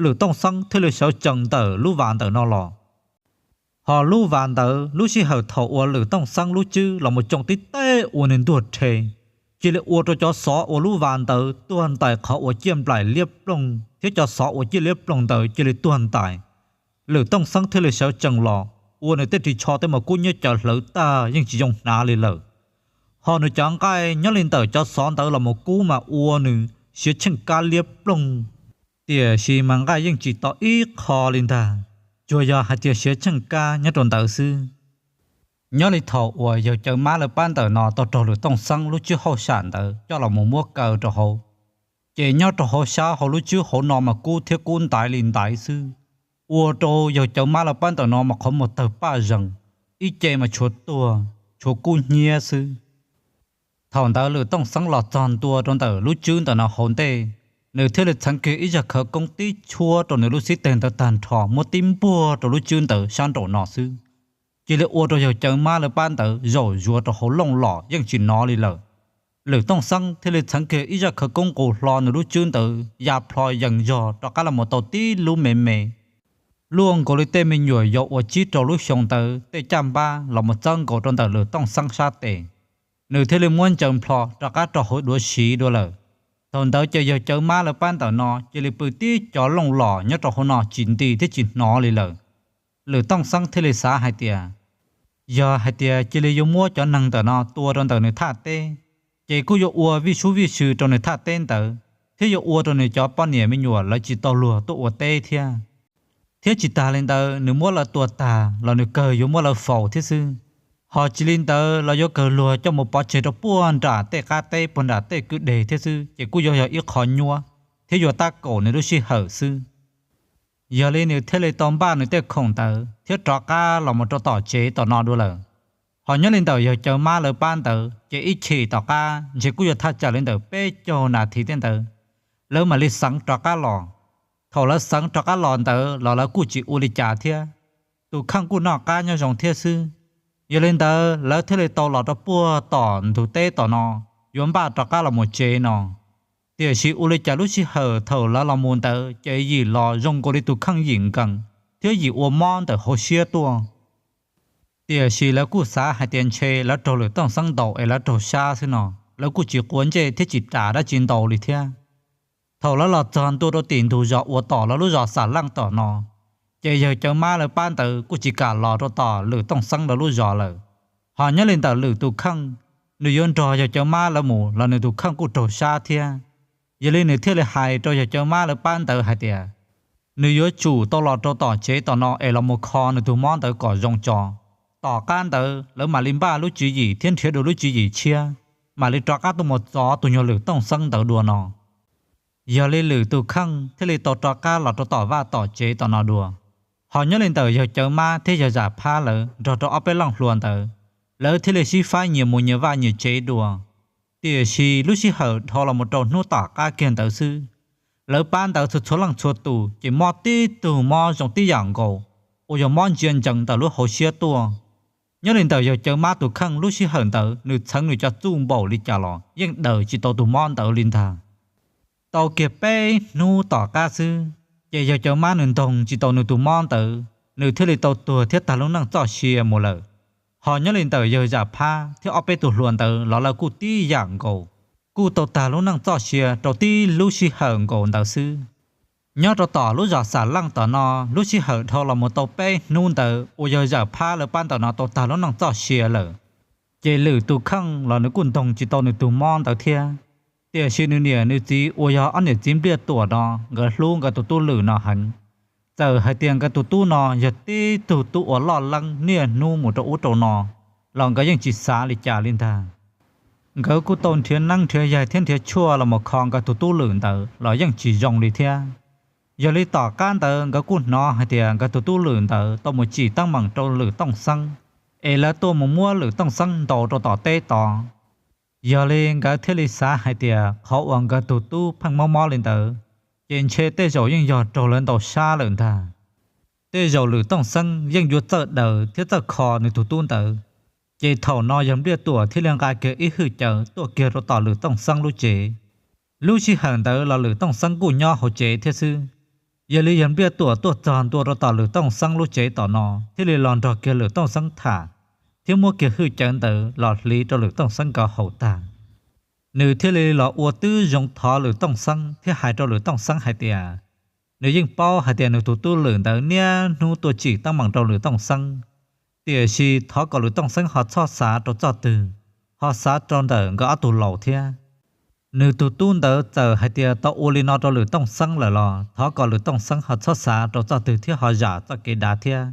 Lwm Tooj Xeeb thiaj li sawv tsees ntawm lub vas ntawm no los. Ho lub vas ntawd lub sij hawm thaum uas Lwm Tooj Xeeb lub tswb los mus tsoo tib teg ua nws ntuag rhe, cia li ua rau cov xov uas lub vas ntawd tuag ntais qhov uas ciaj nplaim liab ploog thiab cov xov uas ciaj liab ploog ntawd cia li tuag ntais. Lwm Tooj Xeeb thiaj li sawv tsees los, ua nws tej ris tsho tej mas kub nyiab cawv hlawv tag yeej tsis zoo hnav li lawm. Ho nws cov nqaij nyob li ntawm cov xov ntawd los mus kub mas ua nws siav tsheej kab liab ploog, tiam sis mas nqaij yeej tsis tau ib qho li ntag, tsuas yog hais tias siav tsheej kab nyob rau ntawd xwb. Nyob li thaum uas yawg Cawv Mab lawv pab ntawm no tau raug Lwm Tooj Xeeb lub tswb hauj sam ntawd coj los mus muab kaw rau hauv, ces nyob rau hauv sab hauv lub tswb hauv no mas kub thiab kub ntaiv li ntaiv xwb, ua rau yawg Cawv Mab lawv pab ntawm no mas qhov muag tawg paj zees, ib ce mas tshuav tuag, tshuav kub hnyiab xwb. Thaum ntawd Lwm Tooj Xeeb los txog ntua rau ntawm lub tswb ntawm no hauv ntej, nws thiaj li txheev kiag ib zaj khawv koob tib tshuab rau nws lub xib teg ntawd tag nrho muab tib npuag rau lub tswb ntawd sab nraum no xwb, cia li ua rau yawg Cawv Mab lawv pab ntawd zaum zuav rau hauv looj los yeej tsis hnov li lawm. Lwm Tooj Xeeb thiaj li txheev kiag ib zaj khawv koob nqus hlo nws lub tswb ntawd ya plho yees zog rov qab los mus tau tib lub me me, luaj nkaus li tej me nyuam yaus uas tsib rau lub xyoo ntawd tej caj npab los mus txawb nkaus rau ntawm Lwm Tooj Xeeb sab tes. Nws thiaj li muab ntsaws plho rov qab rau hauv duav siv dua lawm. Thaum ntawd ces yawg Cawv Mab lawv pab ntawm no cia li pw tib cov looj los nyob rau hauv no tsis nti thiab tsis hnov li lawm. Lwm Tooj Xeeb thiaj li xav hais tias, yog hais tias cia li yuav muab cov neeg ntawm no tua rau ntawm nws thaj teb, ces kuj yuav ua vij sub vij sw rau nws thaj teb ntawd, thiab yuav ua rau nws cov poj niam me nyuam lawv tsis tau luag tuaj ua teb thiab. Thiab tsis tas li ntawd, nws muab lawv tua tag los nws kawg yuav muab lawv faus thiab xwb. Ho tsis li ntawd los yuav kawg luag coj mus pov tseg rau puag nram tej qab teb puag nram tej kwj deg thiab xwb, ces kuj yuav yog ib qho nyuab thiab yuav tab kaum nws lub sij hawm xwb. Yog li nws thiaj li tau npaj nws tej khoom ntawd thiab rov qab los mus rau tom tsev tom no dua lawm. Ho nyob li ntawm yawg Cawv Mab lawv pab ntawd ces ib chim tom qab ntshe kuj yuav thaj tsam li ntawm peb caug nas this tej ntawd, lawv mam li xeev rov qab los. Thaum lawv xeev rov qab los ntawd los lawv kuj tsis ua li cas thiab, tus kheej kuj noj qab nyob zoo thiab xwb. Yog li ntawd lawv thiaj li tau los rau puag tom ntug teb tom no, yuav npaj rov qab los mus tsev no. Tiam sis ua li cas lub sij hawm thaum lawv los mus ntawd ces yim los zoo nkaus li tus kheej yim nkees thiab yim ua mob ntawm hauv siab tuaj. Tiam sis lawv kuj xav hais tias ntshe lawv raug Lwm Tooj Xeeb ntaus es lawv raug sab xwb no, lawv kuj tsis quav ntsej thiab tsis ras dab tsi ntau li thiab. Thaum lawv los txog ntua rau tim ntug zos uas tom lawv lub zos Xam Leej tom no, ces yawg Cawv Mab lawv pab ntawd kuj tsis kam los rau tom Lwm Tooj Xeeb lawv lub zos lawm. Ho nyob li ntawm Lwm tus kheej, nws yuav nrog yawg Cawv Mab lawv mus los nws tus kheej kuj raug sab thiab. Yog li nws thiaj li hais rau yawg Cawv Mab lawv pab ntawd hais tias, nws yuav tsum tau los rau tom tsev tom no es los mus kho nws tus mob ntawd kom zoo tso. Tom qab ntawd lawv mam li npaj lub tswv yim thiab nrhiav dua lub tswv yim tshiab, mam li rov qab tuaj mus txov tus nyuag Lwm Tooj Xeeb ntawd dua no. Yog li Lwm tus kheej thiaj li tau rov qab los rau tom vaj tom tsev tom no dua. Ho nyob li ntawm yawg Cawv Mab thiab yawg Zam Phab lawv nrog rau ob peb leej hluas ntawd, lawv thiaj li sib faib nyias mus nyias vaj nyias tsev dua. Tiam sis lub sij hawm dhau los mus rau hnub tom qab kiag ntawd xwb, lawv pab ntawd txhua txhua leej txhua tus ces mob tib tug mob zoo tib yam nkaus, uas yog mob ntsia ntsees ntawm lub hauv siab tuaj. Nyob li ntawm yawg Cawv Mab tus kheej lub sij hawm ntawd nws txheev nws cov txuj npaum li cas los yeej daws tsis tau tus mob ntawd li ntag. Tau kiag peb hnub tom qab xwb, ces yawg Cawv Mab nws ntoog tsis tau nws tus mob ntawd, nws thiaj li tau tuag thiab tag lub neej txoj sia mus lawm. Ho nyob li ntawm yawg Zam Phab thiab ob peb tus hluas ntawd los lawv kuj tib yam nkaus, kuj tau tag lub neej txoj sia rau tib lub sij hawm nkaus ntawd xwb. Nyob rau tom lub zos Xam Leej tom no, lub sij hawm dhau los mus tau peb hnub ntawd uas yawg Zam Phab lawv pab ntawm no tau tag lub neej txoj sia lawm, Ces Lwm tus kheej los nws kuj ntoog tsis tau nws tus mob ntawd thiab. Tiam sis nws niam nws txiv uas yog ob niam txiv Npliaj Tuam no, nkawd hlub nkawd tus tub Lwm no heev. Txawm hais tias nkawd tus tub no yog tib tug tub uas loj leeb niaj hnub mus rau ub rau no, los nkawd yeej tsis xav li cas li ntag. Nkawd kuj tau nrhiav neeb nrhiav yaig thiab nrhiav tshuaj los mus kho nkawd tus tub Lwm ntawd los yeej tsis zoo li thiab. Yog li tom qab ntawd nkawd kuj hnov hais tias nkawd tus tub Lwm ntawd tau mus tsim teeb meem rau Lwm Tooj Xeeb, es lawv tuaj mus muab Lwm Tooj Xeeb ntaus rau tom teb tod. Yog li nkawd thiaj li xav hais tias qhov uas nkawd tus tub pheej mob mob li ntawd, ces ntshe tej zaum yeej yog raug lawv ntaus sab lawm ntag. Tej zaum Lwm Tooj Xeeb yeej yuav txawj daws thiab txawj kho nws tus tub ntawd. Ces thaum no yawg Npliaj Tuam thiaj li nqa kiag ib hwj cawv tuaj kiag rau tom Lwm Tooj Xeeb lub tsev. Lub sij hawm ntawd los Lwm Tooj Xeeb kuj nyob hauv tsev thiab xwb. Yog li yawg Npliaj Tuam tuaj txog ntua rau tom Lwm Tooj Xeeb lub tsev tom no thiaj li los nrog kiag Lwm Tooj Xeeb tham, thiab muab kiag hwj cawv ntawd los hliv rau Lwm Tooj Xeeb nkawd haus tag. Nws thiaj li los ua tib zoo thov Lwm Tooj Xeeb thiab hais rau Lwm Tooj Xeeb hais tias, nws yeej paub hais tias nws tus tub Lwm ntawd niaj hnub tuaj tsim teeb meem rau Lwm Tooj Xeeb, tiam sis thov kom Lwm Tooj Xeeb ho txhob xav rau txoj twg, ho xav rau ntawm nkawd ob tug laus thiab. Nws tus tub ntawd txawm hais tias tau ua li no rau Lwm Tooj Xeeb lawm los thov kom Lwm Tooj Xeeb ho txhob xav rau txoj twg thiab ho zam txoj kev dav thiab.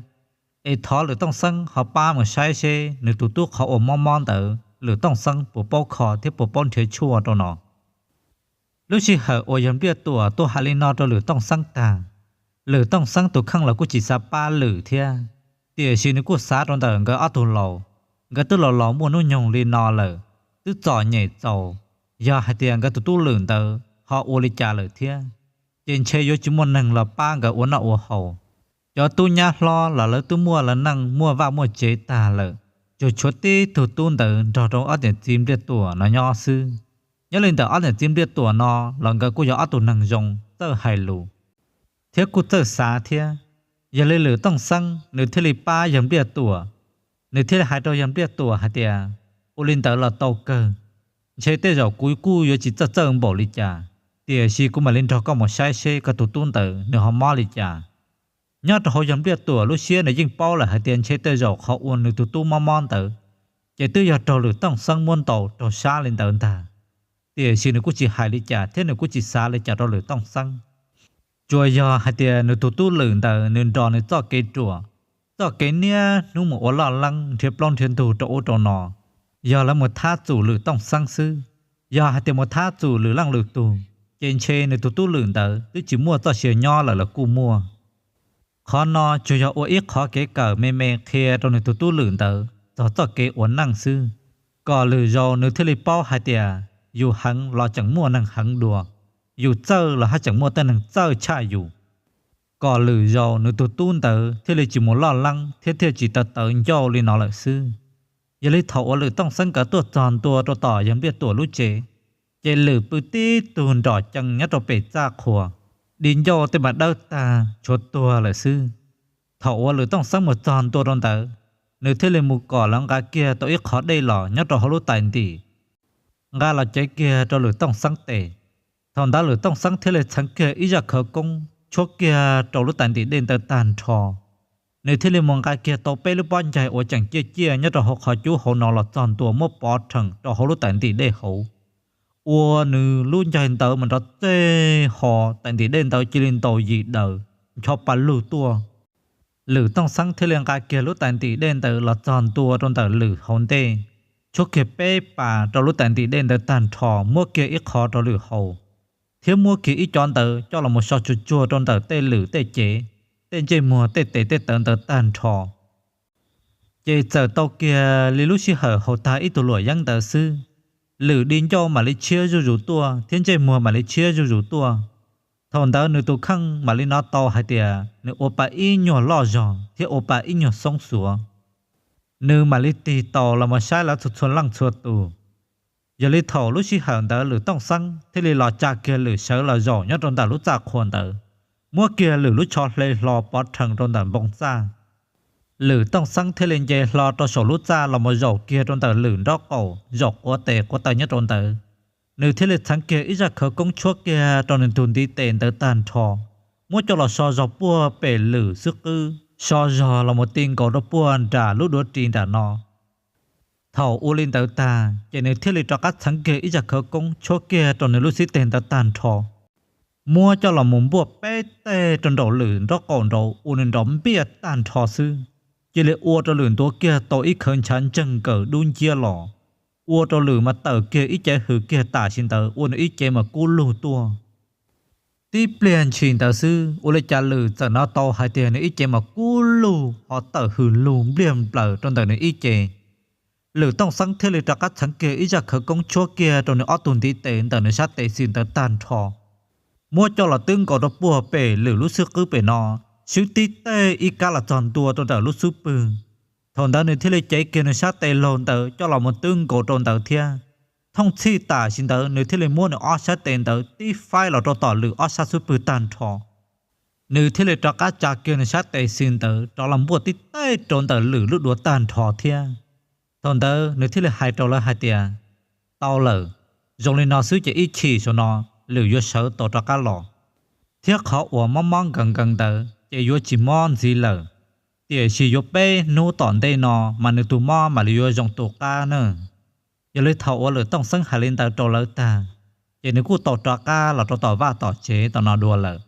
Es thov Lwm Tooj Xeeb ho pab mus saib seb nws tus tub qhov uas mob mob ntawd Lwm Tooj Xeeb puas paub kho thiab puas paub nrhiav tshuaj rau no. Lub sij hawm uas yawg Npliaj Tuam tuaj hais li no rau Lwm Tooj Xeeb tag, Lwm Tooj Xeeb tus kheej los kuj tsis xav pab Lwm thiab, tiam sis nws kuj xav rau ntawm nkawd ob tug laus. Nkawd twb los los muaj hnub nyoog li no lawm, twb txom nyem txaus, yog hais tias nkawd tus tub Lwm ntawd ho ua li cas lawm thiab, ces ntshe yuav tsis muaj neeg los pab nkawd ua noj ua haus. Cov tub nyab hlob los lawv twb muaj lawv neej muaj vaj muaj tsev tag lawm, tsuas tshuav tib tug tub ntawd nrog rau ob niam txiv Npliaj Tuam no nyob xwb. Nyob li ntawm ob niam txiv Npliaj Tuam no los nkawd kuj yog ob tug neeg zoo txawj hais lus thiab kuj txawj xav thiab. Yog li Lwm Tooj Xeeb nws thiaj li pab yawg Npliaj Tuam, nws thiaj li hais rau yawg Npliaj Tuam hais tias, ua li ntawd los tau kawg, ntshe tej zaum kuv kuj yuav tsis txawj txawj npaum li cas, tiam sis kuv mam li nrog koj mus saib seb koj tus tub ntawd nws ho mob li cas. Nyob rau hauv yawg Npliaj Tuam lub siab nws yeej paub lawm hais tias ntshe tej zaum qhov uas nws tus tub mob mob ntawd, ces twb yog raug Lwm Tooj Xeeb muab ntaus raug sab li ntawd ntag. Tiam sis nws kuj tsis hais li cas thiab nws kuj tsis xav li cas rau Lwm Tooj Xeeb. Tsuas yog hais tias nws tus tub Lwm ntawd nws nrog nws txoj kev ruam, txoj kev niaj hnub mus ua loj leeb nrhiav plaub nrhiav ntug rau ub rau no, yog lawv mus thab txum Lwm Tooj Xeeb xwb. Yog hais tias mus thab txum lwm leej lwm tug, ces ntshe nws tus tub Lwm ntawd twb tsis muaj txoj sia nyob lawm los kuj muaj. Qhov no tsuas yog ua ib qhov kev kawm me me qhia rau nws tus tub Lwm ntawd txog txoj kev ua neej xwb, kom lwm zaus nws thiaj li paub hais tias yus heev los tseem muaj neeg heev dua, yus txawj los haj tseem muaj tej neeg txawj tshaj yus, kom lwm zaus nws tus tub ntawd thiaj li tsis mus loj leeb thiab thiaj tsis tawv tawv ncauj li no lawm xwb. Yog li thaum uas Lwm Tooj Xeeb nkawd tuaj txog ntua rau tom yawg Npliaj Tuam lub tsev, ces Lwm pw tib tug nrom cees nyob rau pem txaj qhua, di ncauj tej mas dawb tag tshuav tuag lawm xwb. Thaum uas Lwm Tooj Xeeb mus txog ntua rau ntawd, nws thiaj li mus kom lawv nqa kiag tau ib qhov dej los nyob rau hauv lub tais ntim, nqa los cev kiag rau Lwm Tooj Xeeb tes. Thaum ntawd Lwm Tooj Xeeb thiaj li txheev kiag ib zaj khawv koob tshuab kiag rau lub tais ntim dej ntawd tag nrho. Nws thiaj li mus nqa kiag tau peb lub pob ncaig uas tseem ciaj ciaj nyob rau hauv qhov cub hauv no los txog ntua muab pov rhees rau hauv lub tais ntim dej hauv, ua nws lub ncaig ntawd mas nrov txeg ho, tais ntim dej ntawd cia li ntaus yim daws ncho pa lug tuaj. Lwm Tooj Xeeb thiaj li nqa kiag lub tais ntim dej ntawd los txog ntua rau ntawm Lwm hauv ntej, tshuab kiag peb pas rau lub tais ntim dej ntawd tag nrho, muab kiag ib qho rau Lwm haus, thiab muab kiag ib co ntawd coj los mus so tsuag tsuag rau ntawm tej lwm tej cev, tej ntsej muag tej tes tej taw ntawd tag nrho. Ces txawm tau kiag li lub sij hawm haus tag ib tug luam yeeb ntawd xwb, Lwm di ncauj mam li tshiab zuj zus tuaj thiab ntsej muag mam li tshiab zuj zus tuaj. Thaum ntawd nws tus kheej mam li hnov tau hais tias nws ua pa ib nyuag loj zog thiab ua pa ib nyuag xoob xuav. Nws mam li tig taus los mus saib lawv txhua txhua leej txhua tus. Yog li thaum lub sij hawm ntawd Lwm Tooj Xeeb thiaj li los tsa kiag Lwm sawv los zaum nyob rau ntawm lub txaj qhua ntawd, muab kiag Lwm lub tsho hle hlo pov rhees rau ntawm npoo txaj. Lwm Tooj Xeeb thiaj li nce hlo rau saum lub txaj los mus zaum kiag rau ntawm Lwm nraub qaum, zaum quav tes quav taw nyob rau ntawd. Nws thiaj li txheev kiag ib zaj khawv koob tshuab kiag rau nws tus ntiv tes ntawd tag nrho, muab coj los so zog puag pem Lwm xub qwb, so zog los mus ti nkaus rau puag nram lub duav ris nram no. Thaum ua li ntawd tag ces nws thiaj li rov qab txheev kiag ib zaj khawv koob tshuab kiag rau nws lub xib teg ntawd tag nrho, muab coj los mus npuaj peb teg rau nraum lwm nraub qaum nraud ua nws nrov npiaj tag nrho xwb. Cia li ua rau lwm ntuav kiag tau ib khawv ntshav ntseeg nkaws dub nciab los, ua rau lwm mas tawm kiag ib ce hws kiag tam sim ntawd ua nws ib ce mas kub lug tuaj. Tib pliag ntshis ntawd xwb ua li cas lwm txawm hnov tau hais tias nws ib ce mas kub lug ho tawm hws lug npliag nplaws rau ntawm nws ib ce. Lwm Tooj Xeeb thiaj li rov qab txheev kiag ib zaj khawv koob tshuab kiag rau nws ob tug ntiv tes ntawm nws sab tes xis ntawd tag nrho, muab coj los twb nkaus rau puag pem lwm lub xwb qwb pem no, swb tib teg ib kab los txog ntua rau ntawm lub xub pwg. Thaum ntawd nws thiaj li cev kiag nws sab tes laug ntawd coj los mus twb nkaus rau ntawd thiab. Thooj txhij tam sim ntawd nws thiaj li muab nws ob sab tes ntawd tib faib los rau tom lwm ob sab xub pwg tag nrho. Nws thiaj li rov qab tsa kiag nws sab tes xis ntawd rov los npuaj tib teg rau ntawm lwm lub duav tag nrho thiab. Thaum ntawd nws thiaj li hais rau lawv hais tias, tau lawm, zoo li no xwb ces ib chim saum no lwm yuav sawv tau rov qab los, thiab qhov uas mob mob nkees nkees ntawd ces yuav tsis mob ntxiv lawm, tiam sis yuav peb hnub tom ntej no mas nws tus mob mam li yuav zoo tu qab na. Yog li thaum uas lwm Tooj Xeeb hais li ntawd rau lawv tag, ces nws kuj tau rov qab los rau tom vaj tom tsev tom no dua lawm.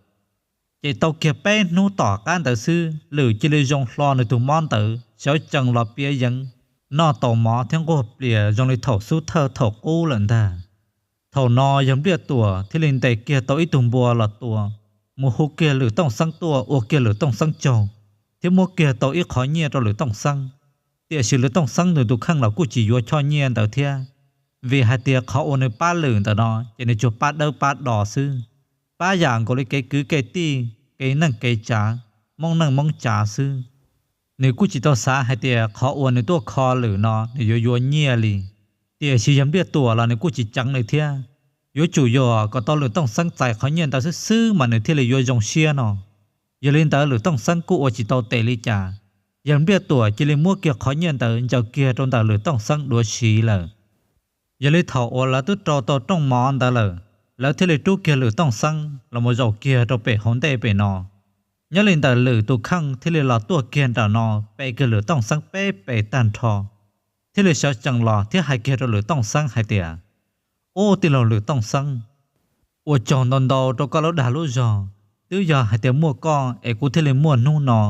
Ces tau kiag peb hnub tom qab ntawd xwb lwm cia li zoo hlo nws tus mob ntawd sawv tsees los piav yeev, noj tau mov thiab nquag plias zoo li thaum xub thawj thaum qub lawm ntag. Thaum no yawg Npliaj Tuam thiaj li ntes kiag tau ib tug npua los tua, mus hu kiag lwm Tooj Xeeb tuaj ua kiag lwm Tooj Xeeb tsaug, thiab muab kiag tau ib qhov nyiaj rau lwm Tooj Xeeb. Tiam sis lwm Tooj Xeeb nws tus kheej los kuj tsis yuav choj nyiaj ntawd thiab, vim hais tias qhov uas nws pab lwm ntawm no ces nws tsuas pab dawb pab do xwb, pab yam nkaus li kev kwv kev tij, kev neej kev tsav, moob neej moob tsav xwb. Nws kuj tsis tau xav hais tias qhov uas nws tuaj kho lwm no nws yuav yuav nyiaj li. Tiam sis yawg Npliaj Tuam los nws kuj tsis ceev li thiab, yuav tsum yog kom tau lwm Tooj Xeeb txais qhov nyiaj ntawd xwb xwb mas nws thiaj li yuav zoo siab no. Yog li ntawd lwm Tooj Xeeb kuj ua tsis tau tes li cas, yawg Npliaj Tuam cia li muab kiag qhov nyiaj ntawd ntsaws kiag rau ntawm lwm Tooj Xeeb dua siv lawm. Yog li thaum uas lawv twb rau tau rooj mov ntawd lawm, lawv thiaj li rub kiag lwm Tooj Xeeb los mus zaum kiag rau pem hauv ntej pem no. Nyob li ntawm lwm tus kheej thiaj li los tuaj kiag nram no pe kiag lwm Tooj Xeeb peb pes tag nrho, thiaj li sawv tsees los thiab hais kiag rau lwm Tooj Xeeb hais tias, ub, tij laug lwm Tooj Xeeb, ua tsaug ntau ntau rau koj lub dag lub zog. Twb yog hais tias muaj koj es kuv thiaj li muaj hnub no.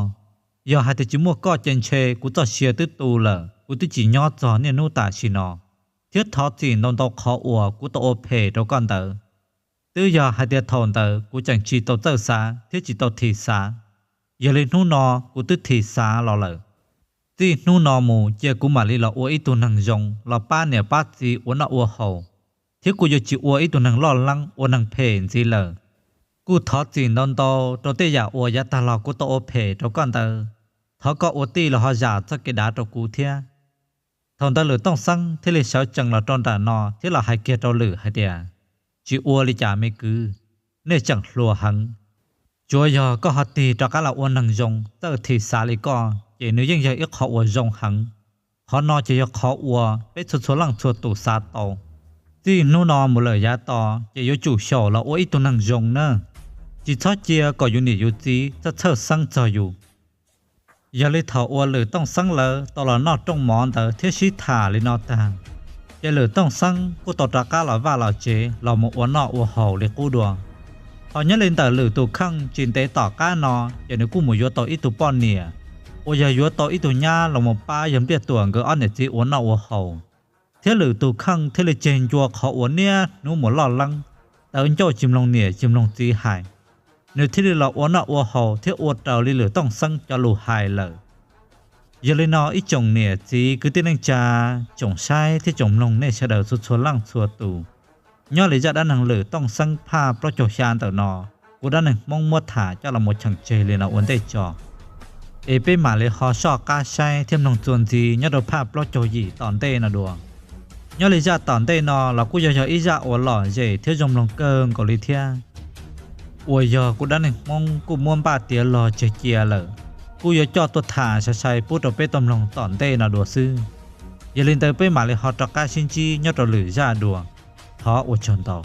Yog hais tias tsis muaj koj ces ntshe kuv txoj sia twb tu lawm, kuv twb tsis nyob txog niaj hnub tam sim no. Thiab thov txim ntau ntau qhov uas kuv tau ua phem rau koj ntawd. Twb yog hais tias thaum ntawd kuv tseem tsis tau txawj xav thiab tsis tau thim xav, yog li hnub no kuv twb thim xav los lawm. Txij hnub no mus cia kuv mam li los ua ib tug neeg zoo los pab niam pab txiv ua noj ua haus, thiab kuv yuav tsis ua ib tug neeg loj leeb ua neeg phem ntxiv lawm. Kuj thov txim ntau ntau rau tej yam uas yav tag los kuv tau ua phem rau koj ntawd. Thov koj ua tij los ho zam txoj kev dav rau kuv thiab. Thaum ntawd lwm Tooj Xeeb thiaj li sawv tsees los rau nram no thiab los hais kiag rau lwm hais tias, tsis ua li cas me kwv, nej tseem hluas heev. Tsuav yog koj ho tig rov qab los ua neeg zoo txawj thim xav li koj ces nws yeej yog ib qho uas zoo heev. Qhov no ces yog qhov uas peb txhua txhua leej txhua tus xav tau. Txij hnub no mus lawm yav tod ces yuav tsum xyaum los ua ib tug neeg zoo na, tsis txhob cia kom yus niam yus txiv txawj txhawj xeeb txog yus. Yog li thaum uas lwm Tooj Xeeb lawv tau los noj rooj mov ntawd thiab sib tham li no tag, ces lwm Tooj Xeeb kuj tau rov qab los vaj los tsev los mus ua noj ua haus li qub dua. Ho nyob li ntawm lwm tus kheej tsis ntev tom qab no ces nws kuj mus yuav tau ib tug poj niam, uas yog yuav tau ib tug nyab los mus pab yawg Npliaj Tuam nkawd ob niam txiv ua noj ua haus. Thiab lwm tus kheej thiaj li tseg ncua qhov uas niaj hnub mus loj leeb, tawv ncauj tsis mloog niam tsis mloog txiv hais. Nws thiaj li los ua noj ua haus thiab ua raws li lwm Tooj Xeeb cov lus hais lawm. Yog li no ib tsoom niam txiv kwv tij neej tsa, tsoom saib thiab tsoom mloog nej sawv daws txhua txhua leej txhua tus, nyob li zaj dab neeg lwm Tooj Xeeb phaj plaub caug xya ntawm no, kuv dab neeg Hmoob muab tham coj los mus cheem tseg li no ua ntej tso. Es peb mam li ho soj qab saib thiab mloog txuas ntxiv nyob rau phaj plaub caug yim tom ntej no dua. Nyob li zaj tom ntej no los kuj yog yog ib zaj uas lom zem thiab zoo mloog kawg nkaus li thiab, uas yog kuv dab neeg Hmoob kuj muab npaj tiav los tseg cia lawm, kuj yuav coj tuaj tham sai sai pub rau peb tau mloog tom ntej no dua xwb. Yog li ntawd peb mam li ho rov qab sib ntsib nyob rau lwm zaj dua. Thov ua tsaug ntau.